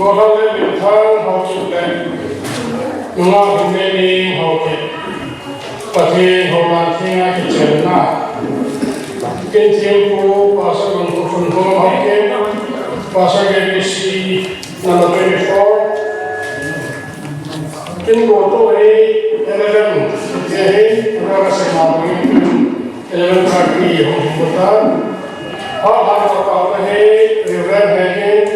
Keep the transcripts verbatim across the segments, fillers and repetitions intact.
Pakai le Minthang Haokip le, nunga Hinmeni Haokip, Pathen houin a kichenna. Kin thempu Pastor Lungkhuthun Haokip, Pastor K B C number twenty-four. Kin goto hi eleven, je hi, Reverend Sema Bangin, eleven thirty, hung hung ta. Hung hung ta hi Reverend Hegin,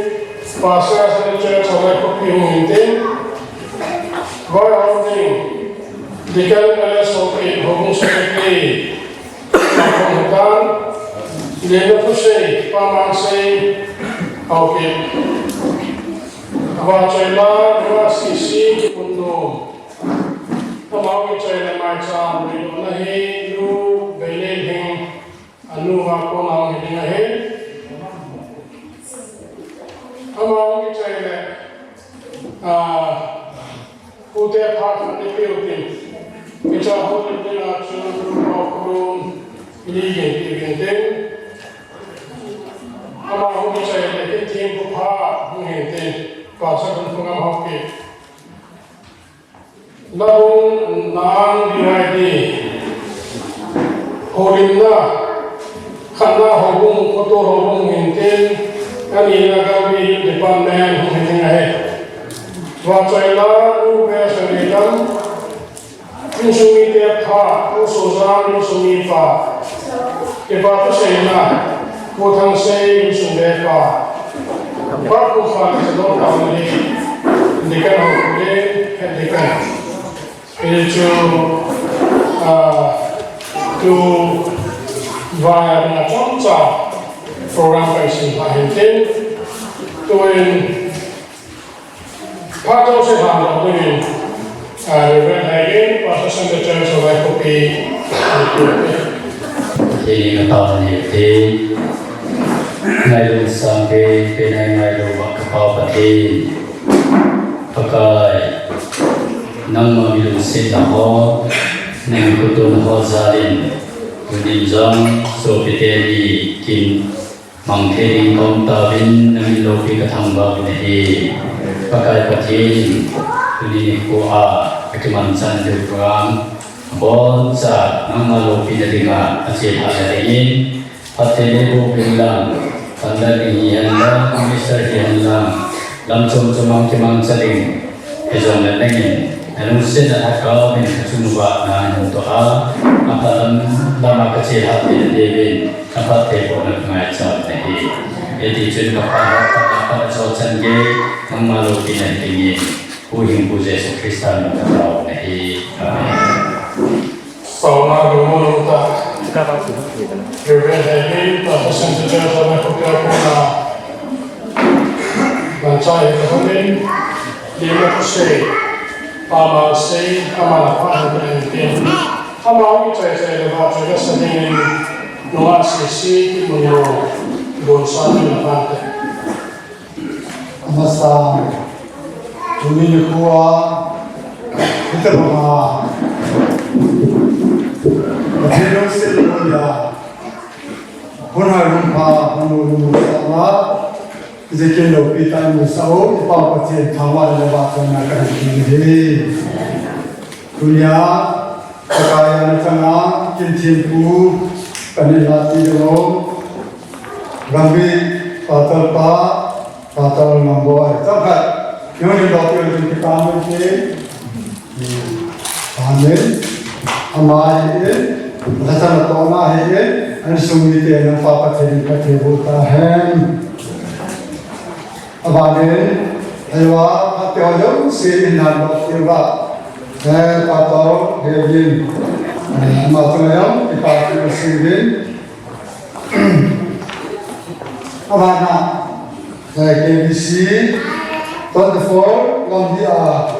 Pastor Sunday Church, Hawai Kopi hung hin tin. Vai hung tin, Deacon L S Haokip, Home Secretary, Hung hung ta. Lena Thusei, Pamansei, Haokip. Vahchoila, Nunga Sisi, Kipunno. Amaho kichai le maicham, Nuilona hi, Nu Veilelhing, anu va kona hung hi ding ahi. Amaho kichai le, ah, pute phat khat ni peuh tin. Kicha ho tin tin a chu, Nu Khulun, ni gen ti gen tin. Amaho kichai le, kin thempu pha, hung hin tin. Pastor Lungkhungam Haokip. Nabung nang D Y D. Houlimna, khatna houbung, khoto houbung hin tin, kanina Galbi Youth Department hung hi ding ahi. Vahchoila, Nu Vesaneilam, insung mite pha, U Sojang, insung mi pa. Kipa thuseina, Pu Thangsei, insung mi pa. Kipa thuseina, Pu Thangsei, insung mi pa. Deacon Haokip, Head Deacon. Hiti chun, ah, tu vai a dinga chomcha program kahin simlha hin tin. Tuin, phat jouse lhamdoh dingin, ah, Reverend Hegin, Pastor Sunday Church, Hawai Kopi, ah, Pathen in atao nate, ngailun sangpen, pen a ngailun va ka Pa Pathen. Pakai, nangma mi lungsetna ho, nang kutun ho jalin, tunin jong, sopite ni kin, mang thei ding kaum tauvin, nangin loupi kathangvah uvin ahi. Pakai Pathen, tuni nikho a, akimanchan diu program, aboncha, nangma loupina dinga, achelhahna dingin, phatthei neiboh uvin lang, thutan ding hihen lang, minister hihen lang, lam chom chom a kimangcha ding, hijongle nangin, nalungsetna lhagao in kachung uva nahin toh a, aphat lam, lama kachelhah theina diuvin, naphattheibohna kangaicha uvin ahi. Hiti chun kaphat ho, kaphat ho chan gei, nangma loupina hi dingin, Huhhingpu Jesu Christa min a katao uvin ahi. Amen. Sauna lungmon ta. Reverend Hegin, Pastor Sunday Church, Hawai Kopi a kona. Gancha hi kahonin, Lena Thusei, Pamansei, amana pha hin tin. Amaho kichai chai le vahchoi kasa dingin, Nunga Sisi, Kipunno, bonsah in naphan te. Amasa, tuni nikho a, hitobanga, Pathen lungset loi a, hun hoi hun pha, hun loi hun sah a, ijeh inem loupi tah in imusah u, i Pa Pathen thangvahna le vahchoina kahin pe ahi. Tunia, Pakai a na changa, kin thempu, kanei lhah ti ding u, Gambih, Pastor pa, Pastor Ngamboh, chomkhat, nangho ding doh ti u, kipah in te. Amen. Ama hi in, lhachang natohna hi in, insung miten, nang Pa Pathen in phatthei boh tahen. Abanin, eiho, phatthei ho jouse in nahin boh diu va. Eh, Pastor Hegin, eh, ama chunga jong, kipa thu kasei uvin. Abana, eh, K B C twenty-four, Gambih a,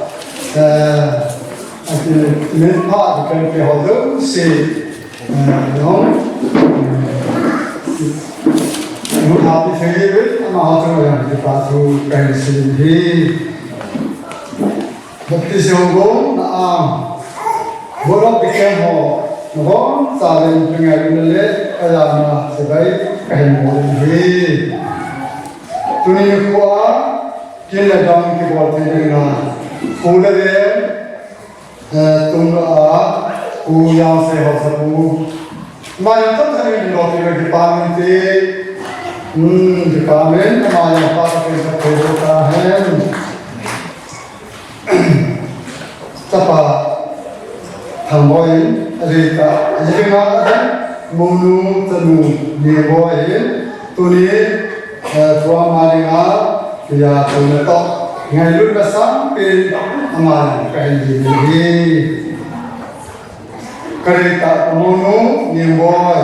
eh, akimen pha, kikan pe ho jouse, eh, jong, eh, mun happy thei uvin, amaho chunga jong kipa thu kahin sei ahi. Baptist houbung na a, Board of Deacon ho, nabonchauvin ka ngailutna le kajana chibai kahin bol in ahi. Tuni nikho a, Kin le dong kibol thei ding a, Pu Lelen, eh, tung a, Pu Yangsei Haosapu. Ama jong tamtah in lo pi le kipa min te. Hmm, kipa min, ama jong pa ka pen ka thei lo ta hen. Chapa Thangboi in, a rei ta, a jing a, a jing, Monu chanu Nengboi in, tuni, eh, thu ama dinga, tia tuna toh, ngailutna sangpen, ama dinga, ka hin ding hi. Ka rei ta, ka Monu Nengboi,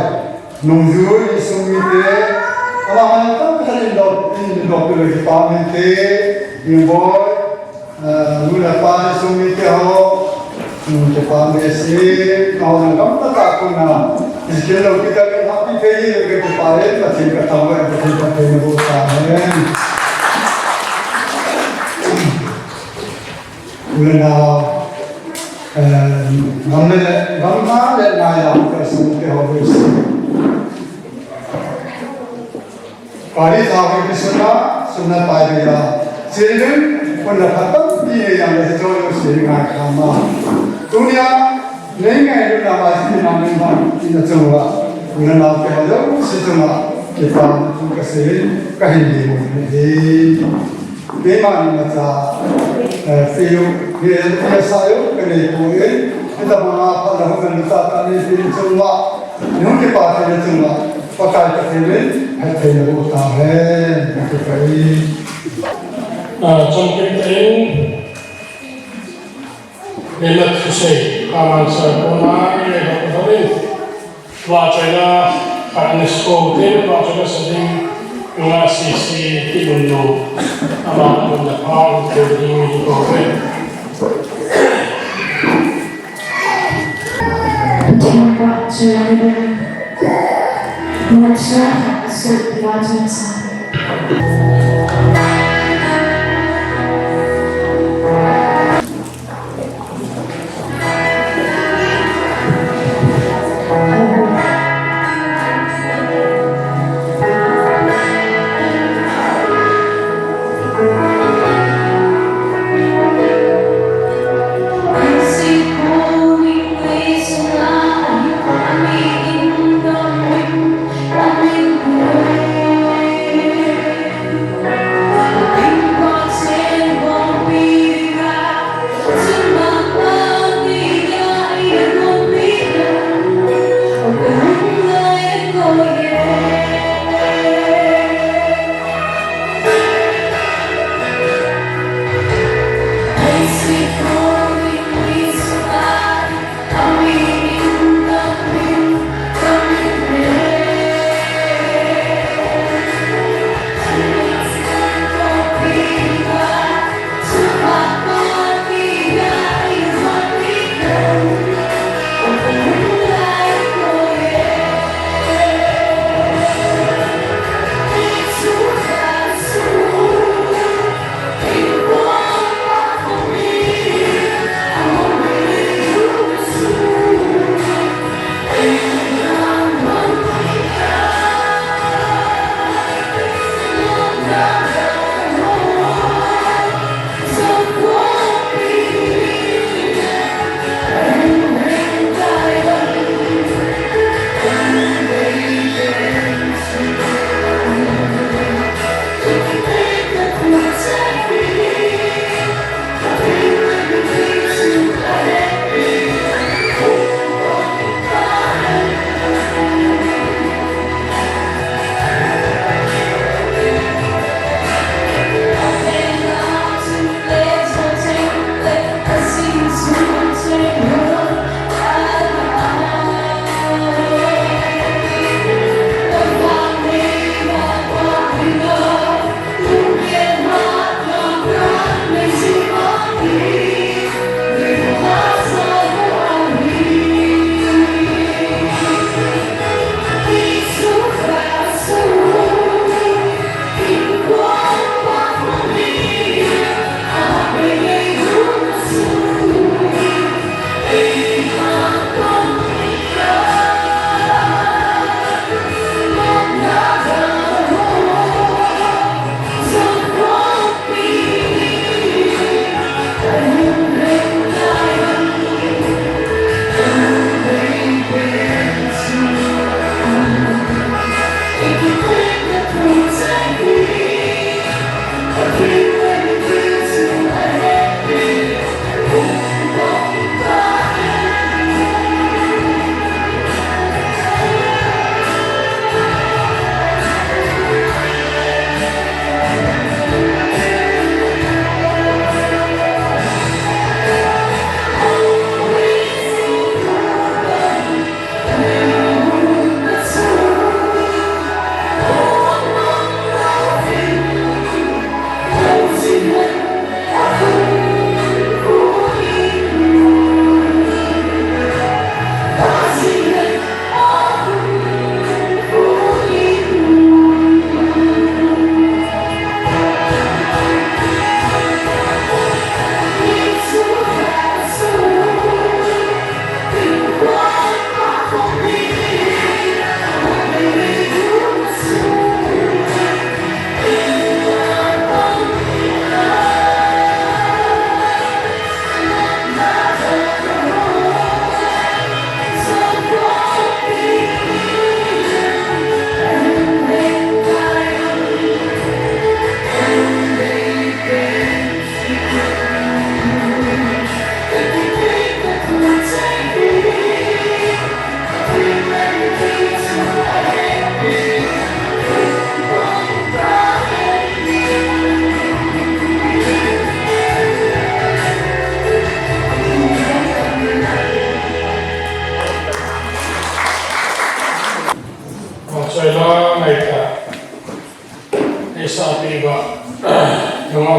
nungjui insung mite, ama dinga, ka hin ding, hin ding, pil le kipa mite, Nengboi, Ah, nu le pa, insung mite ho, hmm, kipa behseh, nao jong gamla tah a kon a, iskil lo kita ke happy thei hi, ke kipa e, Pathen ka thangvah, Pathen ka thei na bo ta hen. U le nao, eh, gamla le, gamla le nao a, ka insung mite ho behseh. Pari tha ko ki suna, suna pai be ya. Sirin, kun la khatam pi ne yang le jo yo sirin ngai kha ma. Tunia, nei ngailutna ba si na nei ma, ina chunga. Ina na ke ba jo si chunga. Kipa tu ka sirin, ka hin ding mo ne. Keima ni ma cha, eh, fiu, ye, ye sa yo, ka nei ko ye. Kita ma pa la ko ka ni ta ta ni fiu chunga. Nung kipa thei na chunga, Pakai Pathen in, hei thei na bo ta hen, na kipa e. Ah, chomkit in, Remat Husei, Kaman Sir, kona, Remat Husei, Vahchoina, Agnes Ko, Remat Vahchoina Sading, Nga C C, Kibun Lo, Ama, Nung Napa, Kibun Lo, Kibun Lo.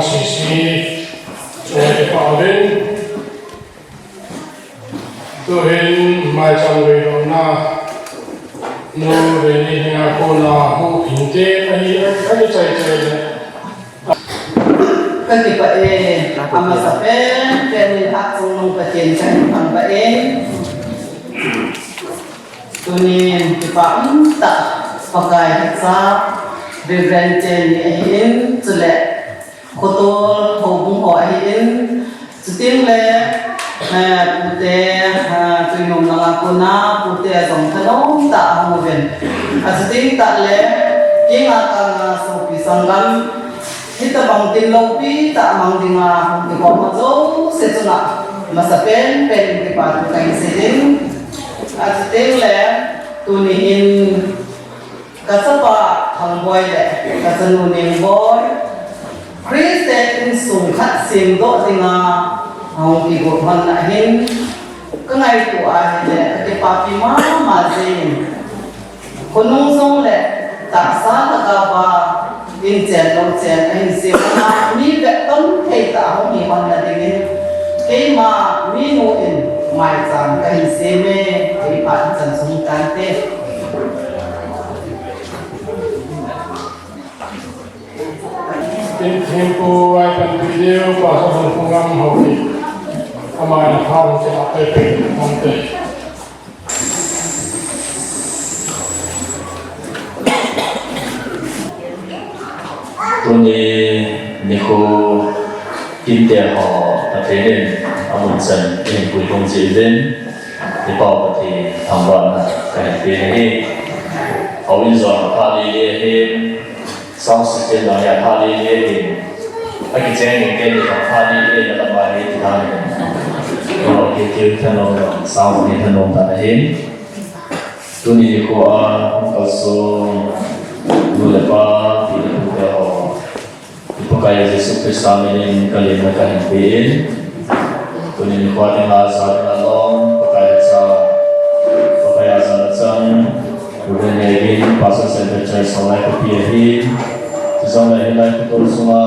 Sisi, chunga kipah uvin. Tuhin maicham veina nu Reni hinga kona huhhingte ahi, akichai chai le. Ka kipah e, amasa pen pen in Hatchungnung Pathen kahin thangvah e. Tunin kipa umtah Pakai hicha Reverend Chen ni ahin, chule Khotol houbung ho ahin, chuting le, eh, pute, eh, Tuinom langa kona pute jong thanom tah ahung uvin. Achuting tah le, kinga kanga sopi sanggam, hitabang tin loupi tah mang dinga hung kikhom ho jouse chunga masa pen pen in kipa thu kahin seiyin. Achuting le, tuni hin ka chapa Thangboi le ka chanu Nengboi, Christian insung khat semdoh dinga hung kigot hon ahin, ka ngaito ahile ka kipapi mama jengin. Khonung jong le tahsa lhagao a inchen louchen ahin sem a, mi vetton thei tah hung hi hon na dingin, keima minu in maicham kahin sem e, kei phat chan sung tante. Tin thempu ai panpi diu, Pastor Hongpungam Haokip. Amani phan se ape pe tante. Tuni nikho kinte ho Pathen in amun chan in puikhom jeh uvin, i Pau Pathen thangvahna kahin pe ahi. Houin jong apha lele ahi. Sound system jong hi apha lele ahi. Akicheng ding te ni jong apha lele na lama hi ti dan. Kei kei thanom jong sound hi thanom dan ahi. Tuni nikho a hung kalson nu le pa, pi le pu te ho, i Pakai Jesu Christa min in ka lemna kahin pe in. Tuni nikho a dinga, ja dinga lom, Pakai le cha, Pakai a jana chang, Reverend Hegin, Pastor Center Church, Saulai Khopi ahi. Chujongle hilai Khotol sunga,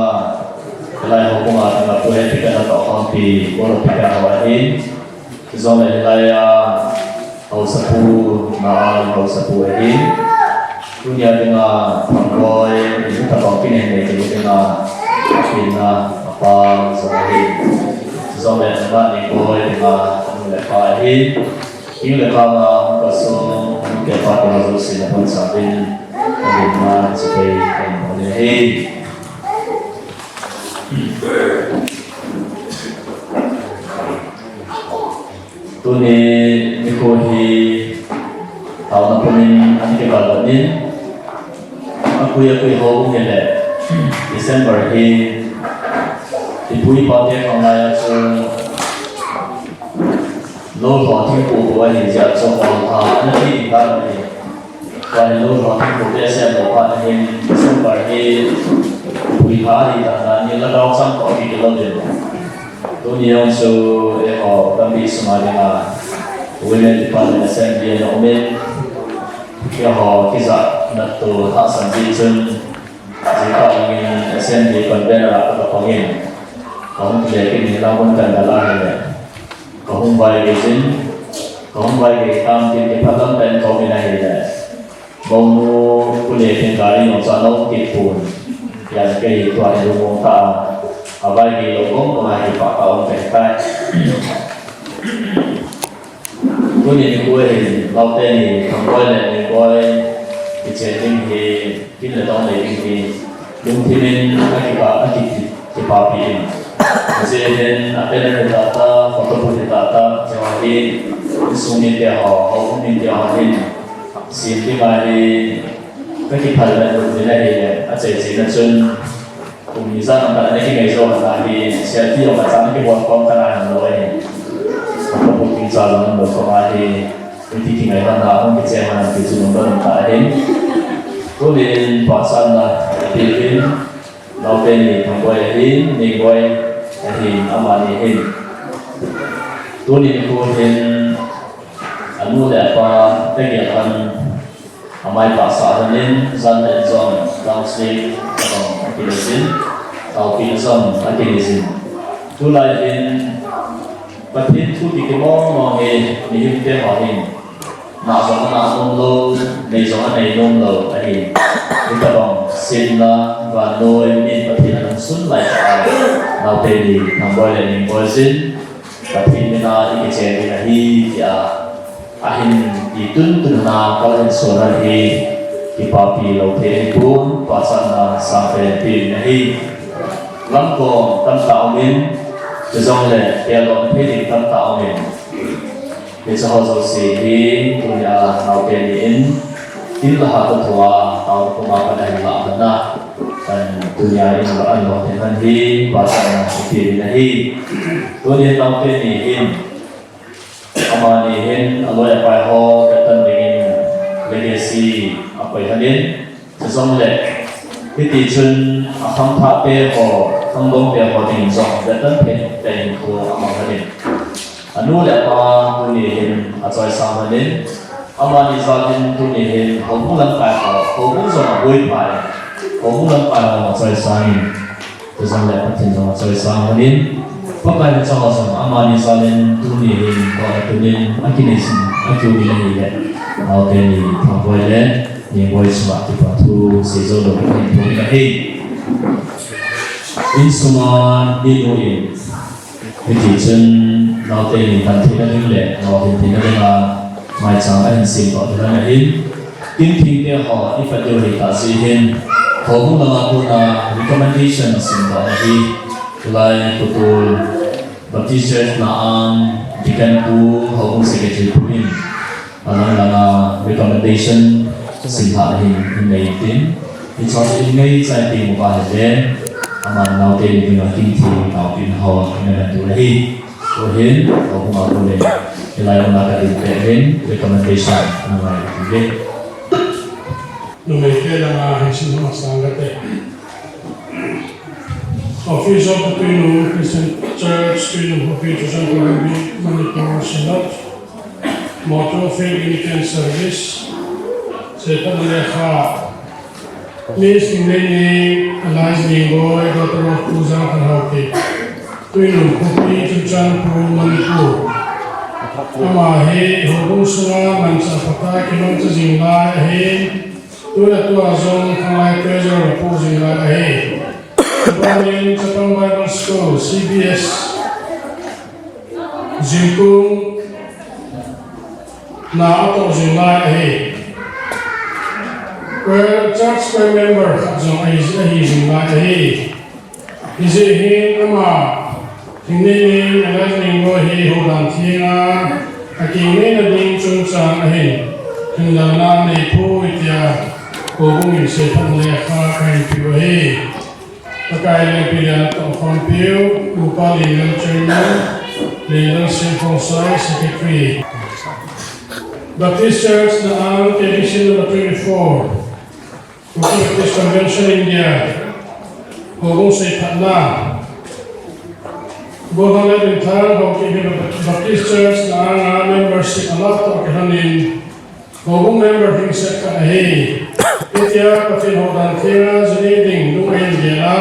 hilai houbunga dinga pu he pika na tao khangpi, bolo pika ho ahi. Chujongle hilai a, Haosapu, na a, Haosapu ahi. Tunia dinga, Thangboi, ni ta bang pin he ne ke dinga, pin na, apa, jong ahi. Chujongle na Nengboi dinga, nu le pa ahi. King le kang a, ka sung, ke pa ke jouse na pon sa din, ka din na, sa ke, ka mo ne ahi. Tuni nikho hi, taona pumin, ani ke bal banin, akui akui ho hung hile, December hi, i pu i pa te khang lai a chu, lou lhou thingphu ahi jeh a chu, hol tha, ana ti ding dan ahi. Tua hi lou lhou thingphu te sem lou phat ahin, December hi pui tha ahi dan dan in lhagao chang toh kiti lou ding. Tuni jong chu eiho tampi sunga dinga Women Department Assembly ana um in, eiho kijahna toh tahsan jeh chun, jingkah langin Assembly convener a ka pang in, ka hung kile kit in, lang hun kan dal a hile. Ka hung vaigei jin, ka hung vaigei tam tin kiphalam pen ka um in ahile. Mounu Pu Lethiang gari nung chu ana um kit pon. Jan kei tua hi lungmong tah a, avaigei lou gom gom a kipah tah a um kahitai. Tuni nikho hin, naote ni, Thangboi le Nengboi, kichen ding hi, Kin le tong le ding hi, lungthim in akipa, aki, kipapi in. Ajeh hin, a banner hi tah tah, photo booth hi tah tah, chua hi, insung mite ho, houbung mite ho hin, sem ding ahi, kakiphal le lut ding ahile, achai chai na chun, kum ni ijat ham khat ana kingai jou ham ahi, selfie jong khat cha ana kibol khom kha nai ham lou ahi. Photo booth ding cha jong umlou khom ahi. Hiti kingailutna hung kicheng hon ti chu nung don ta ahin. Tunin pahsatna apeh uvin, naote ni Thangboi ahin, Nengboi ahin, amani hin. Tunin nikho hin, anu le apa tegel hon, amai pahsah hon in, jan le jong, counseling, abang akile jin. Taopina jong akinei jin. Tulai hin Pathen thu kiti mong mong hi mihemte ho hin na jong ana nom lou, nei jong anei nom lou ahi. Hitabang simna vannoi min Pathen ana sun lai tah a, naote ni Thangboi le Ningboi jin Pathen mina ikichen ding ahi tia ahin ti tun tun a kal hin sun ahi. Kipapi lou thei ahipon, pachatna sangpen pe ding ahi. Lamkong tamtah umin, chujongle peldoh thei ding tamtah umin. Hiche ho jouse hi tunia naote ni in, tin laha toh thua, taona puma pan ahin lah dan a, kan tunia in lo an lo thei han hi, pachatna pe ding ahi. Tunia naote ni in, amani hin aloi apai ho vetan dingin legacy akoi hanin, chujongle hiti chun akhangthahte ho, khangdongte ho dingin jong vetan phen tein thu amang hanin. Anu le apa tuni hin achoisang hanin, amani jal in tuni hin houbung lamkai ho, houbung jong aboipa in, houbung lamkai ho achoisang in, chujongle Pathen jong achoisang hanin, Pakai le chang jong amani jal in tuni hin, ho le tunin, akinei jin, akiu ding ahile, naote ni Thangboi le Ningboi chunga kipa thu seijou lou kahin thum in ahi. Insunga ninu in, hiti chun naote ni damtheina ding le, naohin theina dinga maicham ahin sem toh ding ahin, kin thengte ho ipat diu ahi tah jeh hin, houbung langa kona recommendation simdoh ahi. Tulai Putol Baptist Church na ang Deacon pu, houbung secretary pu in, alang langa recommendation simlhah ahin, in nei tin, hiche in ngaichai teng uva ahile, aman naote ni dinga kin theng taopina ho ana ngan diu ahi. Tuhin, houbung a kona, hilai muna kadin peh hin, recommendation ana ngai uve. Numei te langa hin sim masang kate. Office of the Tuinum Christian Church, Tuinum Khopi, Churachandpur, Manipur, Synod, Motto, Faith, Unity and Service, Seiphal Lekha, Miss English, Alice Ningboi, daughter of Pu Jangthanhaokip, Tuinum Khopi, Churachandpur, Manipur. Ama hi houbung sunga manchah phatah a kimangcha jing lai ahin, tuna tua jong khanglai treasurer apoh jing lai ahi. Chapang Bible School, C B S, jingkah na atoh jing lai ahi. Choir, church choir member khat jong ahi, ahi jing lai ahi. Hijeh hin ama, Thingneilen Elijah Ningboi hi houdan thenga, akingaina ding chungchang ahin, hinlelna neipoi tia, houbung in seiphal lekha kahin peh u ahi. Pakai lengpina toh khompiu, Upa Lenlal Chairman, Lenlal Sengkhongsai Secretary. Baptist Church na ang K B C number twenty-four. Kuki Baptist Convention India, houbung seiphatna. Golhang le Rinthang Haokip hi Baptist Church na anga membership alap toh kilhonin, houbung member hingset khat ahi. Hitia Pathen houdan thenga jinei ding lunggel in gel a,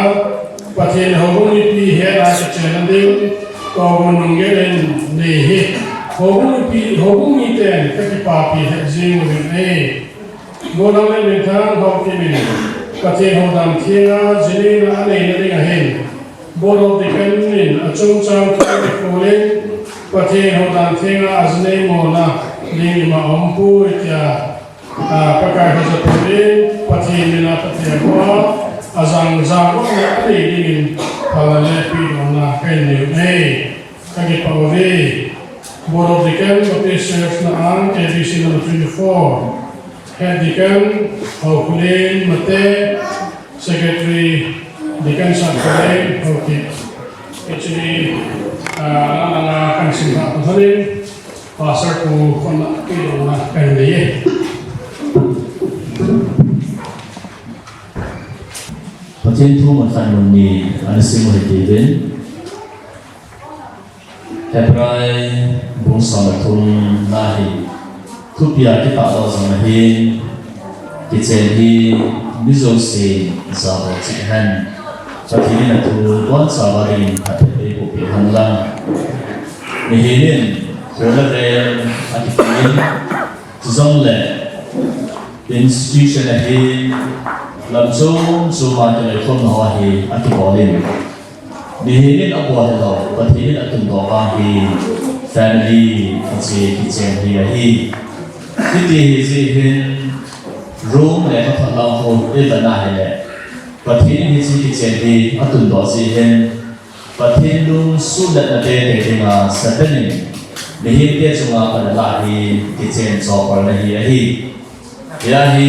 Pathen houbung mipi hetna kichenna ding, houbung lunggel in nei hi. Houbung mipi, houbung miten kakipapi het jing uvin ahi. Golhang le Rinthang Haokip in Pathen houdan thenga jineina aneina ding ahin, Board of Deacon in achungchang thu akolin, Pathen houdan thenga ajinei mona ding ima aumpoi tia, ah, Pakai hajatpin, Pathen mina Pathen hoa, ajang jang umna anei dingin, phalna le pehdohna kahin nei uve. Kakipah uve. Board of Deacon, Baptist Church na ang, K B C number twenty-four. Head Deacon, Haokholen Mate, Secretary, Deacon Sangkholen Haokip. Actually, ah, langa kan simlhah toh thanin, Pastor pu khun a pehdohna kahin nei e. Pathen thu mun khat mun ni ana sim u hite uvin. Hebrai bung som le thum na hi thupi a kitahdoh jong ahin, kichen hi mi jousen jabol cheh hen. Pathen in athu bonchauva dingin phatthei eiboh peh hen lang. Mihem in, kho le veng akitin, chujongle institution ahin, lam chom chom a kiloikhomna ho hi akibol in. Mihem in abol hilou, Pathen in atundoh vang hi family, hiche kichen hi ahi. Hiti hi jeh hin, Rome lekhathot lang ho ivet a ahile, Pathen in hiche kichen hi atundoh jeh hin, Pathen lungsetna teitei dinga Satan in mihemte chunga pan alah hi kichen chopalna hi ahi. Hia hi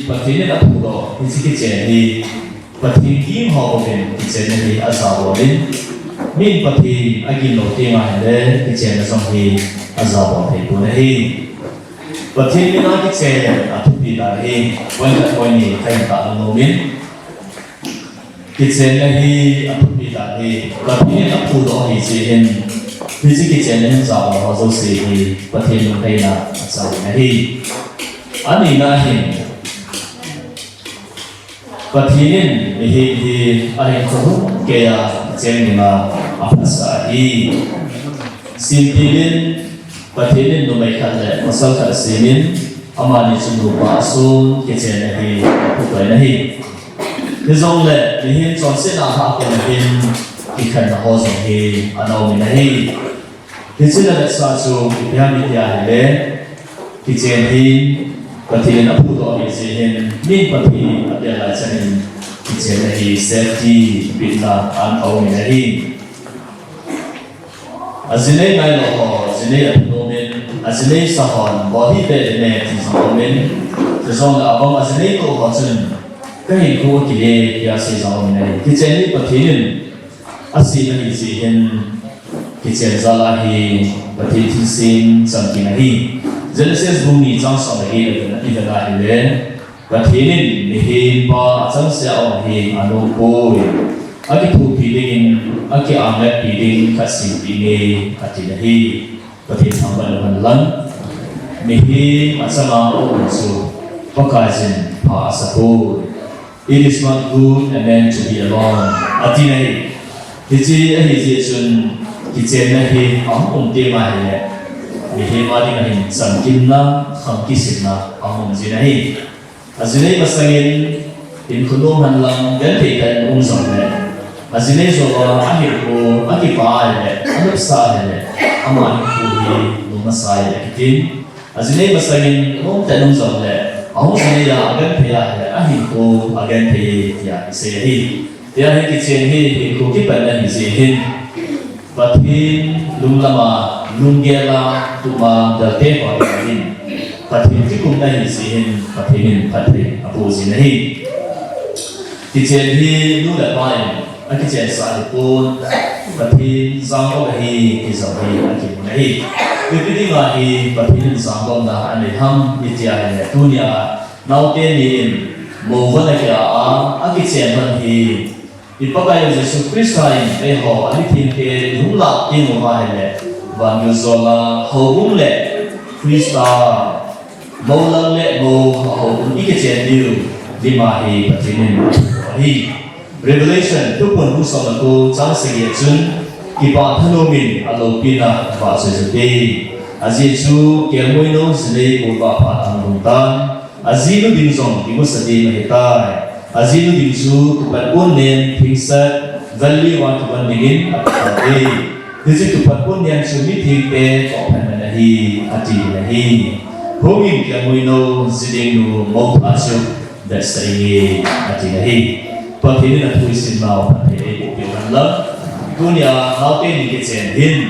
Pathen in aphudoh hiche kichen hi Pathen gim ho bouvin kichenna hi ajabol in, min Pathen agim lou teng ahile kichenna jong hi ajabol thei pon ahi. Pathen mina kichen athupi dan hi point khat point ni kahin tah nom in, kichenna hi athupi dan hi Pathen in aphudoh ahi jeh hin, hiche kichenna hin jabol ho jouse hi Pathen lungheina achang in ahi. Anina hin, Pathen in mihem hi ahinkho lhumkeiya cheng dinga aphasah ahi. Simtah in, Pathen in numei khat le pasal khat asemin, amani chu nupa ason kichenna hi aphudoh in ahi. Hijongle mihem chonsetna lhah kon hin kikhenna ho jong hi ana um in ahi. Hiche a avetsah chu ipi ham iti ahile, kichen hi Pathen in aphudoh ahi jeh hin, min Pathen in apeh lai chan in kichenna hi safety bitna ana um in ahi. Ajinei nailou ho jinei athunom in, ajinei sa hon bol hih beh ding e ti jong um in, chujongle abang ajinei toh ho chun kahinkho akile tia sei jong um in ahi. Kichen hi Pathen in asem ahi jeh hin, kichen jal a hi Pathen thilsem chamkim ahi. Genesis bung ni chang som le get a ivet a ahile, Pathen in mihem pa achangseh a um hi anom poi. Akithopi dingin, aki-angetpi ding khat sempeh inge, ati ahi. Pathen thangvah lou hen lang. Mihem achanga aum chu Pakaiyin pha asapoi. It is not good a man to be alone, ati ahi. Hiche ahi jeh chun kichenna hi ahung um teng ahile, mihem a dinga hin chamkimna, khang kisimna ahung um jin ahi. Ajinei masangin hinkho nom hen lang, genthei tah in um jongle, ajinei jouva ahinkho akipah ahile, anopsa ahile, ama hinkho hi nom masa ahi akitin. Ajinei masangin anom tah in um jongle, ahung jinei a agenthei ahile, ahinkho agenthei tia isei ahi. Hia hi kichen hi hinkho kipatna ahi jeh hin, Pathen lunglam a, lunggel a, tuma delte ho ahin, Pathen kikumna ahi jeh hin, Pathen in phatthei aboh jin ahi. Kichen hi nu le pa in akichensah ahipon, Pathen jangop ahi ti jong hi akimun ahi. Ipi dinga hi Pathen in jangopna anei ham iti ahile, tunia naote ni in mou von akia a, akichen lhon hi, i Pakaiyu Jesu Christa in eiho amithengte ihung lah teng uva ahile, van giljola houbung le Christa, mou lang le mou houbung ikichen diu dima hi Pathen in ahi. Revelation Thuphon bung som le ko chang sagi a chun, kipah thanom in aloupina vahchoi ute. Ajeh chu kelngoi nou jinei golvah phat ahung lhung tan, ajinu ding jong imusa ding ahitai. Ajinu ding chu tupat pon nen, thingset, vanlih vang kivon dingin apetai. Hiche tupat pon nen chu mithengte tohphatna ahi, ati ahi. Hungin kelngoi nou, ji ding nu, mou pha chu vetsah inge, ati ahi. Pathen in athu isimnau phatthei eiboh peh hen lang. Tunia naote ni kichen hin,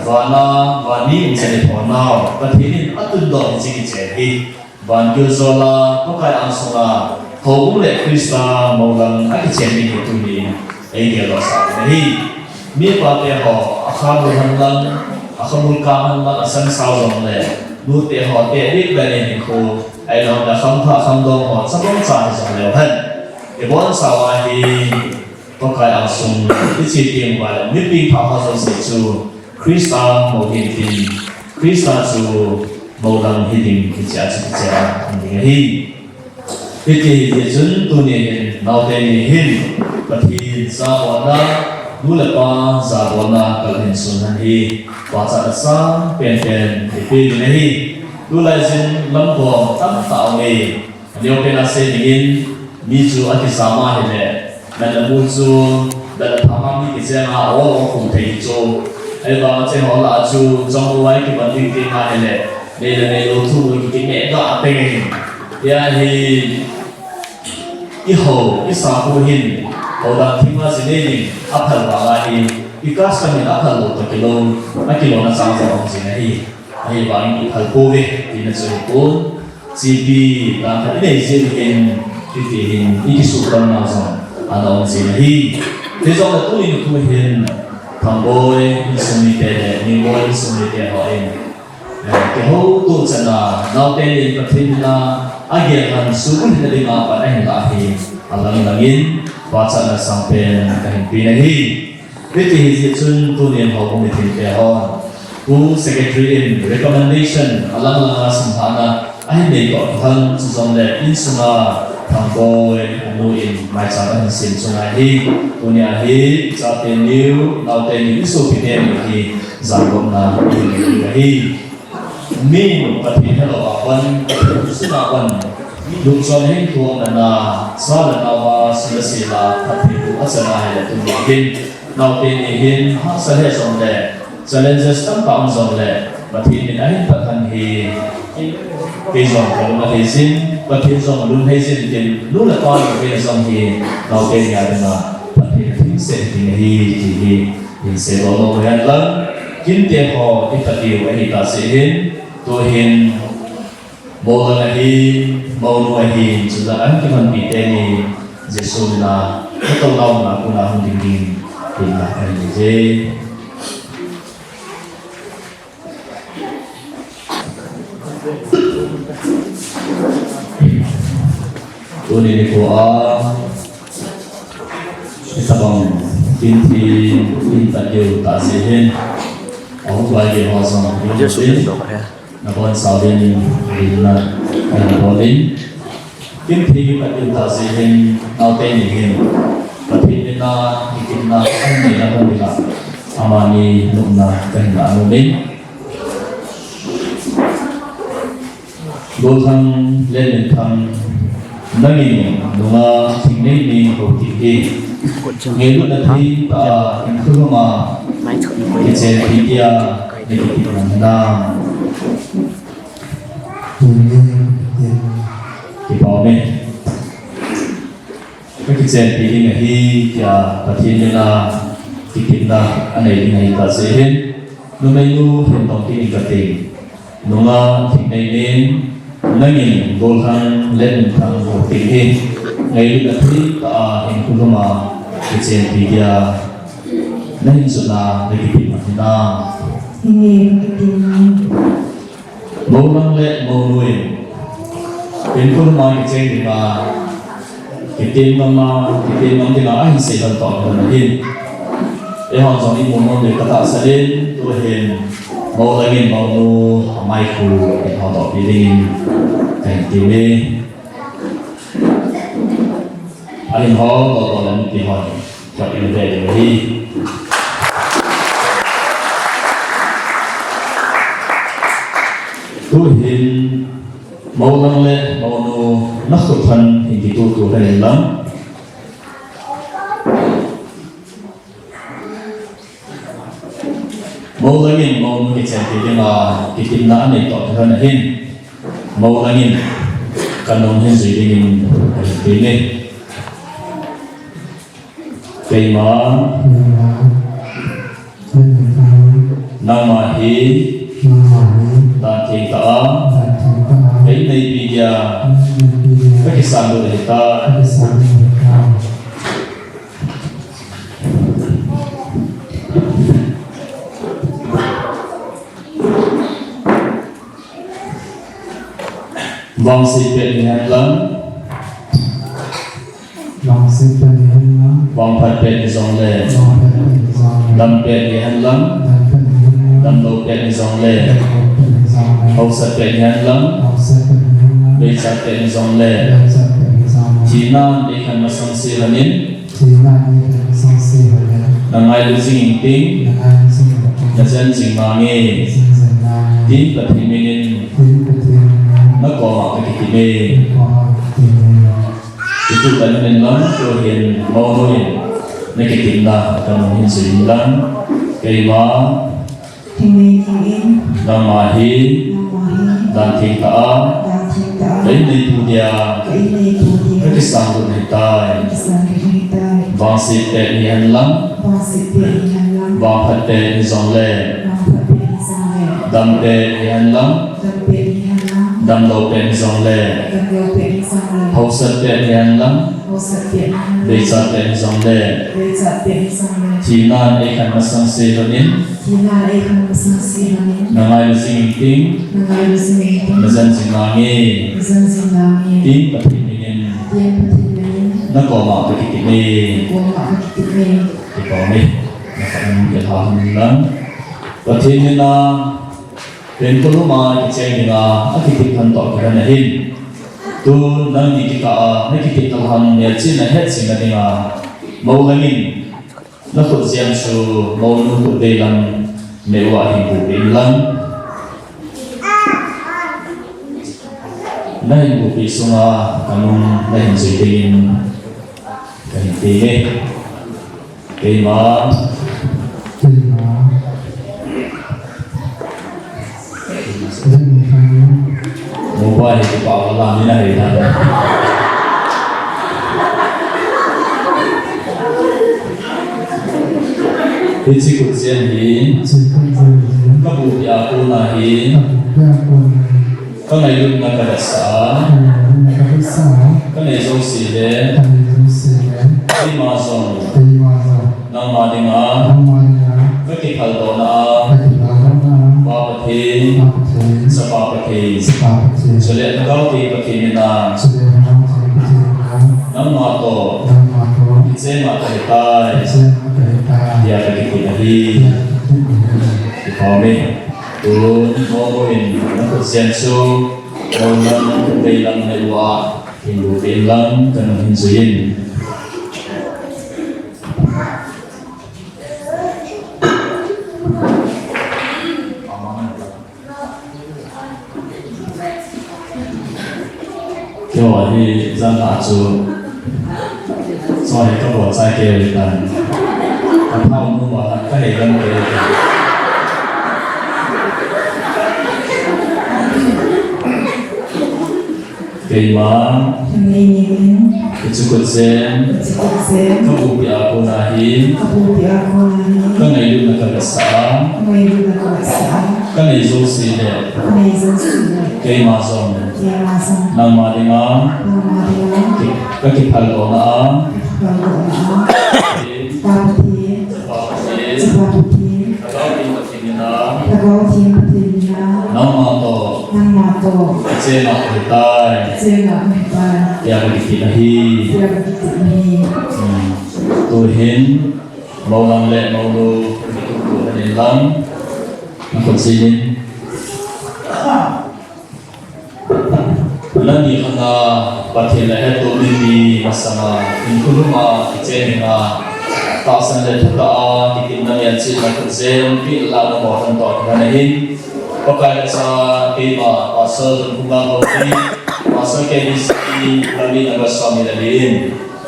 vana, van mi umchan ithonau Pathen in atundoh hiche kichen hi, van giljola Pakai angsunga houbung le Christa mou lang akichen ding hi tunin eigel doh sah ahi. Mipa te ho, akhamul hen lang, akhamul kang hen lang, asangsao jongle, nute ho te bit beh in hinkho, ahilou le khamthah khamdong ho, chabang cha hijongleu hen, ibonchauva hi Pakai angsung iche teng uva le, mipi pha ho jouse chu Christa mou hitin, Christa chu mou lang hiding hiche a chu kichen ding ahi. Hiti hi jeh chun tuni hin, naote ni hin, Pathen jabolna, nu le pa jabolna kalhin sun hen hi, pachat asang penpen ipi ding ahi. Tulai jin lamgong tamtah um e. Aneo pen a sei dingin, mi chu akijam a hile, natna mun chu, natna phama mi kicheng a, aol aol khum thei chu. Ahivang a che ho lah a chu, jong uvai kiban ding ti ma hile, nei le nei lou thu kikimeh ga teng ahi. Hia hi, i ho, i sakhu hin, ho dan thim a ji nei ding, aphal vang ahi, i custom hin aphal lou toh kilou, akilona chang jong um jing ahi. Ahivangin i phal pouve, tina chu hipon, chipi, dan khat i nei jeh hin, hiti hin, i kisuhkhom nau jong, ana um jing ahi. Hijongle tuni nikho hin, Thangboi, insung mite le, Ningboi, insung mite ho in, eh, kihouto chan a, naote in Pathen min a, agel han, suhbulhit na ding a pan ahin lah hi, alang lang in, pachatna sangpen, kahin pe nahi. Hiti hi jeh chun tunin houbung mithengte hon, Pu Secretary in recommendation alang lang a simlhahna ahin nei toh kilhon chujongle insunga Thangboi anu in maicham ahin sem chunga hi, tunia hi chate niu, naote niu, i sopite niu hi jangopna ahin nei ahi. Min Pathen helou a pan, Pathen sunga pan, lungchon hin thuak nana, sa le nao a, sila sila, Pathen bu achana hile tuni hin, naote ni hin, hahsa le jongle, challenges tamtah um jongle, Pathen min ahin phat han hi, kei jong kalung athei jin, Pathen jong lung athei jin tin, nu le pa lung athei jong hi, naote ni a dinga, Pathen atheng seh ding ahi, ti hi, hin seidoh lou hen lang, kinte ho, i Pathen ahi tah jeh hin, tu hin, Mou lang ahin, mounu ahin, chule ahin kimanpi teni, Jesu mina, katouna muna kona hung ding ding, tin la ahin je. Tuni nikho a, itobang, kin thi, kin ta diu tah jeh hin, ahung pai gei ho jong, Jesu in, Nabonchauvin, dinna, nabon in. Kin thi kipat in tah jeh hin, naote ni hin. Pathen mina, kikipna, ahin neina hung dinga. Amani nopna, kahin la nom in. Golhang Lenminthang, nangin nunga Thingneinin houtin hi. Ngailutna thei tah a hinkho lhum a kichenpi dia nakipeh hinam. Kipah e. Kakichenpi ding ahi, tia Pathen mina kikipna anei ding ahi tah jeh hin, numeinu hin tong ding kati. Nunga Thingneinin, nangin Golhang Lenminthang houtin hi, ngailutna thei tah a hinkho lhum a kichenpi dia nahin jotna nakipeh hinam. Mou lang le mounu in, hinkho lhum a kicheng dinga, kitem ngam a, kitem ngam dinga ahin seilhon toh kilhon ahin. Eihon jong imu nom diu katahsan in, tu hin, mou langin mounu, amaikhu, ihin hodoh pi dingin, kahin tem e. Ahin hodoh doh le mipi hon, khat in ve diu ahi. Tu hin, Mou lang le mounu nakhut than hin kitutu hen lang. Mou langin mounu kichenpi dinga kipinna anei toh kilhon ahin. Mou langin kanung hin jui dingin kahin tem e. Keima. Keima. Nangma hi. Nangma hi. Dan theng tah a. Dan theng tah a. Kei neipi dia. Kei neipi dia. Kakisan lut ahitai. Kakisan lut ahitai. Vangset pet ni hen lang. Vangset pet ni hen lang. Vangphat pet ni jong le. Vangphat pet ni jong le. Dam pet ni hen lang. Dam pet ni hen lang. Damlou pet ni jong le. Damlou pet ni jong le. Hausat pet ni hen lang. Hausat pet ni hen lang. Beichat pet ni jong le. Beichat pet ni jong le. Thina nei khen masang se lhonin. Tina ni kan song si ho le. Na ngailu jing ting. Na ngailu jing ting. Na jen jing nange. Jen jing nange. Tin Pathen min in. Tin Pathen min in. Na koma kakitep e. Na koma kakitep e. Itu kan min lang tu hin momo in. Na kitepna kan hin jing lang. Keima. Thingnei Thingin. Nangma hi. Nangma hi. Dan theng tah a. Dan theng tah a. Ka inneipu dia. Ka inneipu dia. Ka kisanglut ahitai. Ka kisanglut ahitai. Vangset pet hihen lang. Vangset pet hihen lang. Vangphat pet hijongle. Vangphat pet hijongle. Dam pet hihen lang. Dam pet hihen lang. Damlou pet hijongle. Damlou pet hijongle. Hausat pet hihen lang. Hausat pet hihen lang. Deichat pet hijongle. Deichat pet hijongle. Thina in eikhen masang se lhonin. Thina in eikhen masang se lhonin. Na ngailu jing ting. Na ngailu jing ting. Na jen jing nange. Na jen jing nange. Tin Pathen min in. Tin Pathen min in. Na koma kakitep e. Koma kakitep e. Kipah e. Na khat in kilha hon lang. Pathen min a. Pen khulum a kicheng dinga, akitep lhon toh kihen ahin. Tu nangni kikah a, na kitep lhon melchihna hetjing na dinga, mou langin, na khut jem chu, mounu khut veilam neh uva hin buhpeh in lang. Na hin buhpeh sunga, kanung na hin jui dingin, kahin ti e. Keima. Keima. Jen ni khan. Mobile hi kipa wala ni na hei na. Hiche khut jen hi. Hiche khut jen hi. Ka buhpeh a kona hi. Ka buhpeh a kona hi. Ka ngailutna ka vetsah a. Ka ngailutna ka vetsah a. Ka nei jouse le. Ka nei jouse le. Keima jong. Keima jong. Nangma dinga. Nangma dinga. Ka kiphaldohna a. Ka kiphaldohna a. Pa Pathen. Pa Pathen. Chapa Pathen. Chapa Pathen. Chule Lhagao Theng Pathen mina. Chule Lhagao Theng Pathen mina. Nangma toh. Nangma toh. Kicheng a kahitai. Kicheng a kahitai. Tia kakitep ahi. Tia kakitep ahi. Kipah e. Tun, momo in, na khut jen chu, mounu veilam neh uva, hin buhpeh in lang, kanung hin jui in. Keiho hi jan a chu, chu hi ka bol chai kei u tan. Ka phao nu ma han ka hei gam kei u tan. Keima. Keima. Hiche khut jen. Hiche khut jen. Ka buhpeh a kona hi. Ka buhpeh a kona hi. Ka ngailutna ka vetsah a. Ka ngailutna ka vetsah a. Ka nei jouse le. Ka nei jouse le. Keima jong. Keima jong. Nangma dinga. Nangma dinga. Ki, ka kiphaldohna a. Ka kiphaldohna a. Pa Pathen. Chapa Pathen. Chapa Pathen. Lhagao Theng Pathen mina. Lhagao Theng Pathen mina. Nangma toh. Nangma toh. Kicheng a kahitai. Kicheng a kahitai. Tia kakitep ahi. Tia kakitep ahi. Hmm. Tuhin. Mou lang le mounu, kitup tu hen in lang, na khut jen in. Nangni khanga Pathen le hettoh mipi masanga, in khulum a kicheng dinga, tahsan le thutah a, kitepna melchihna khut jen, pi la na mo tan toh kihen ahin. Pakai le cha, keima, Pastor Dungkhunga Haokip, Pastor K B C, Lambi number som ni le li in.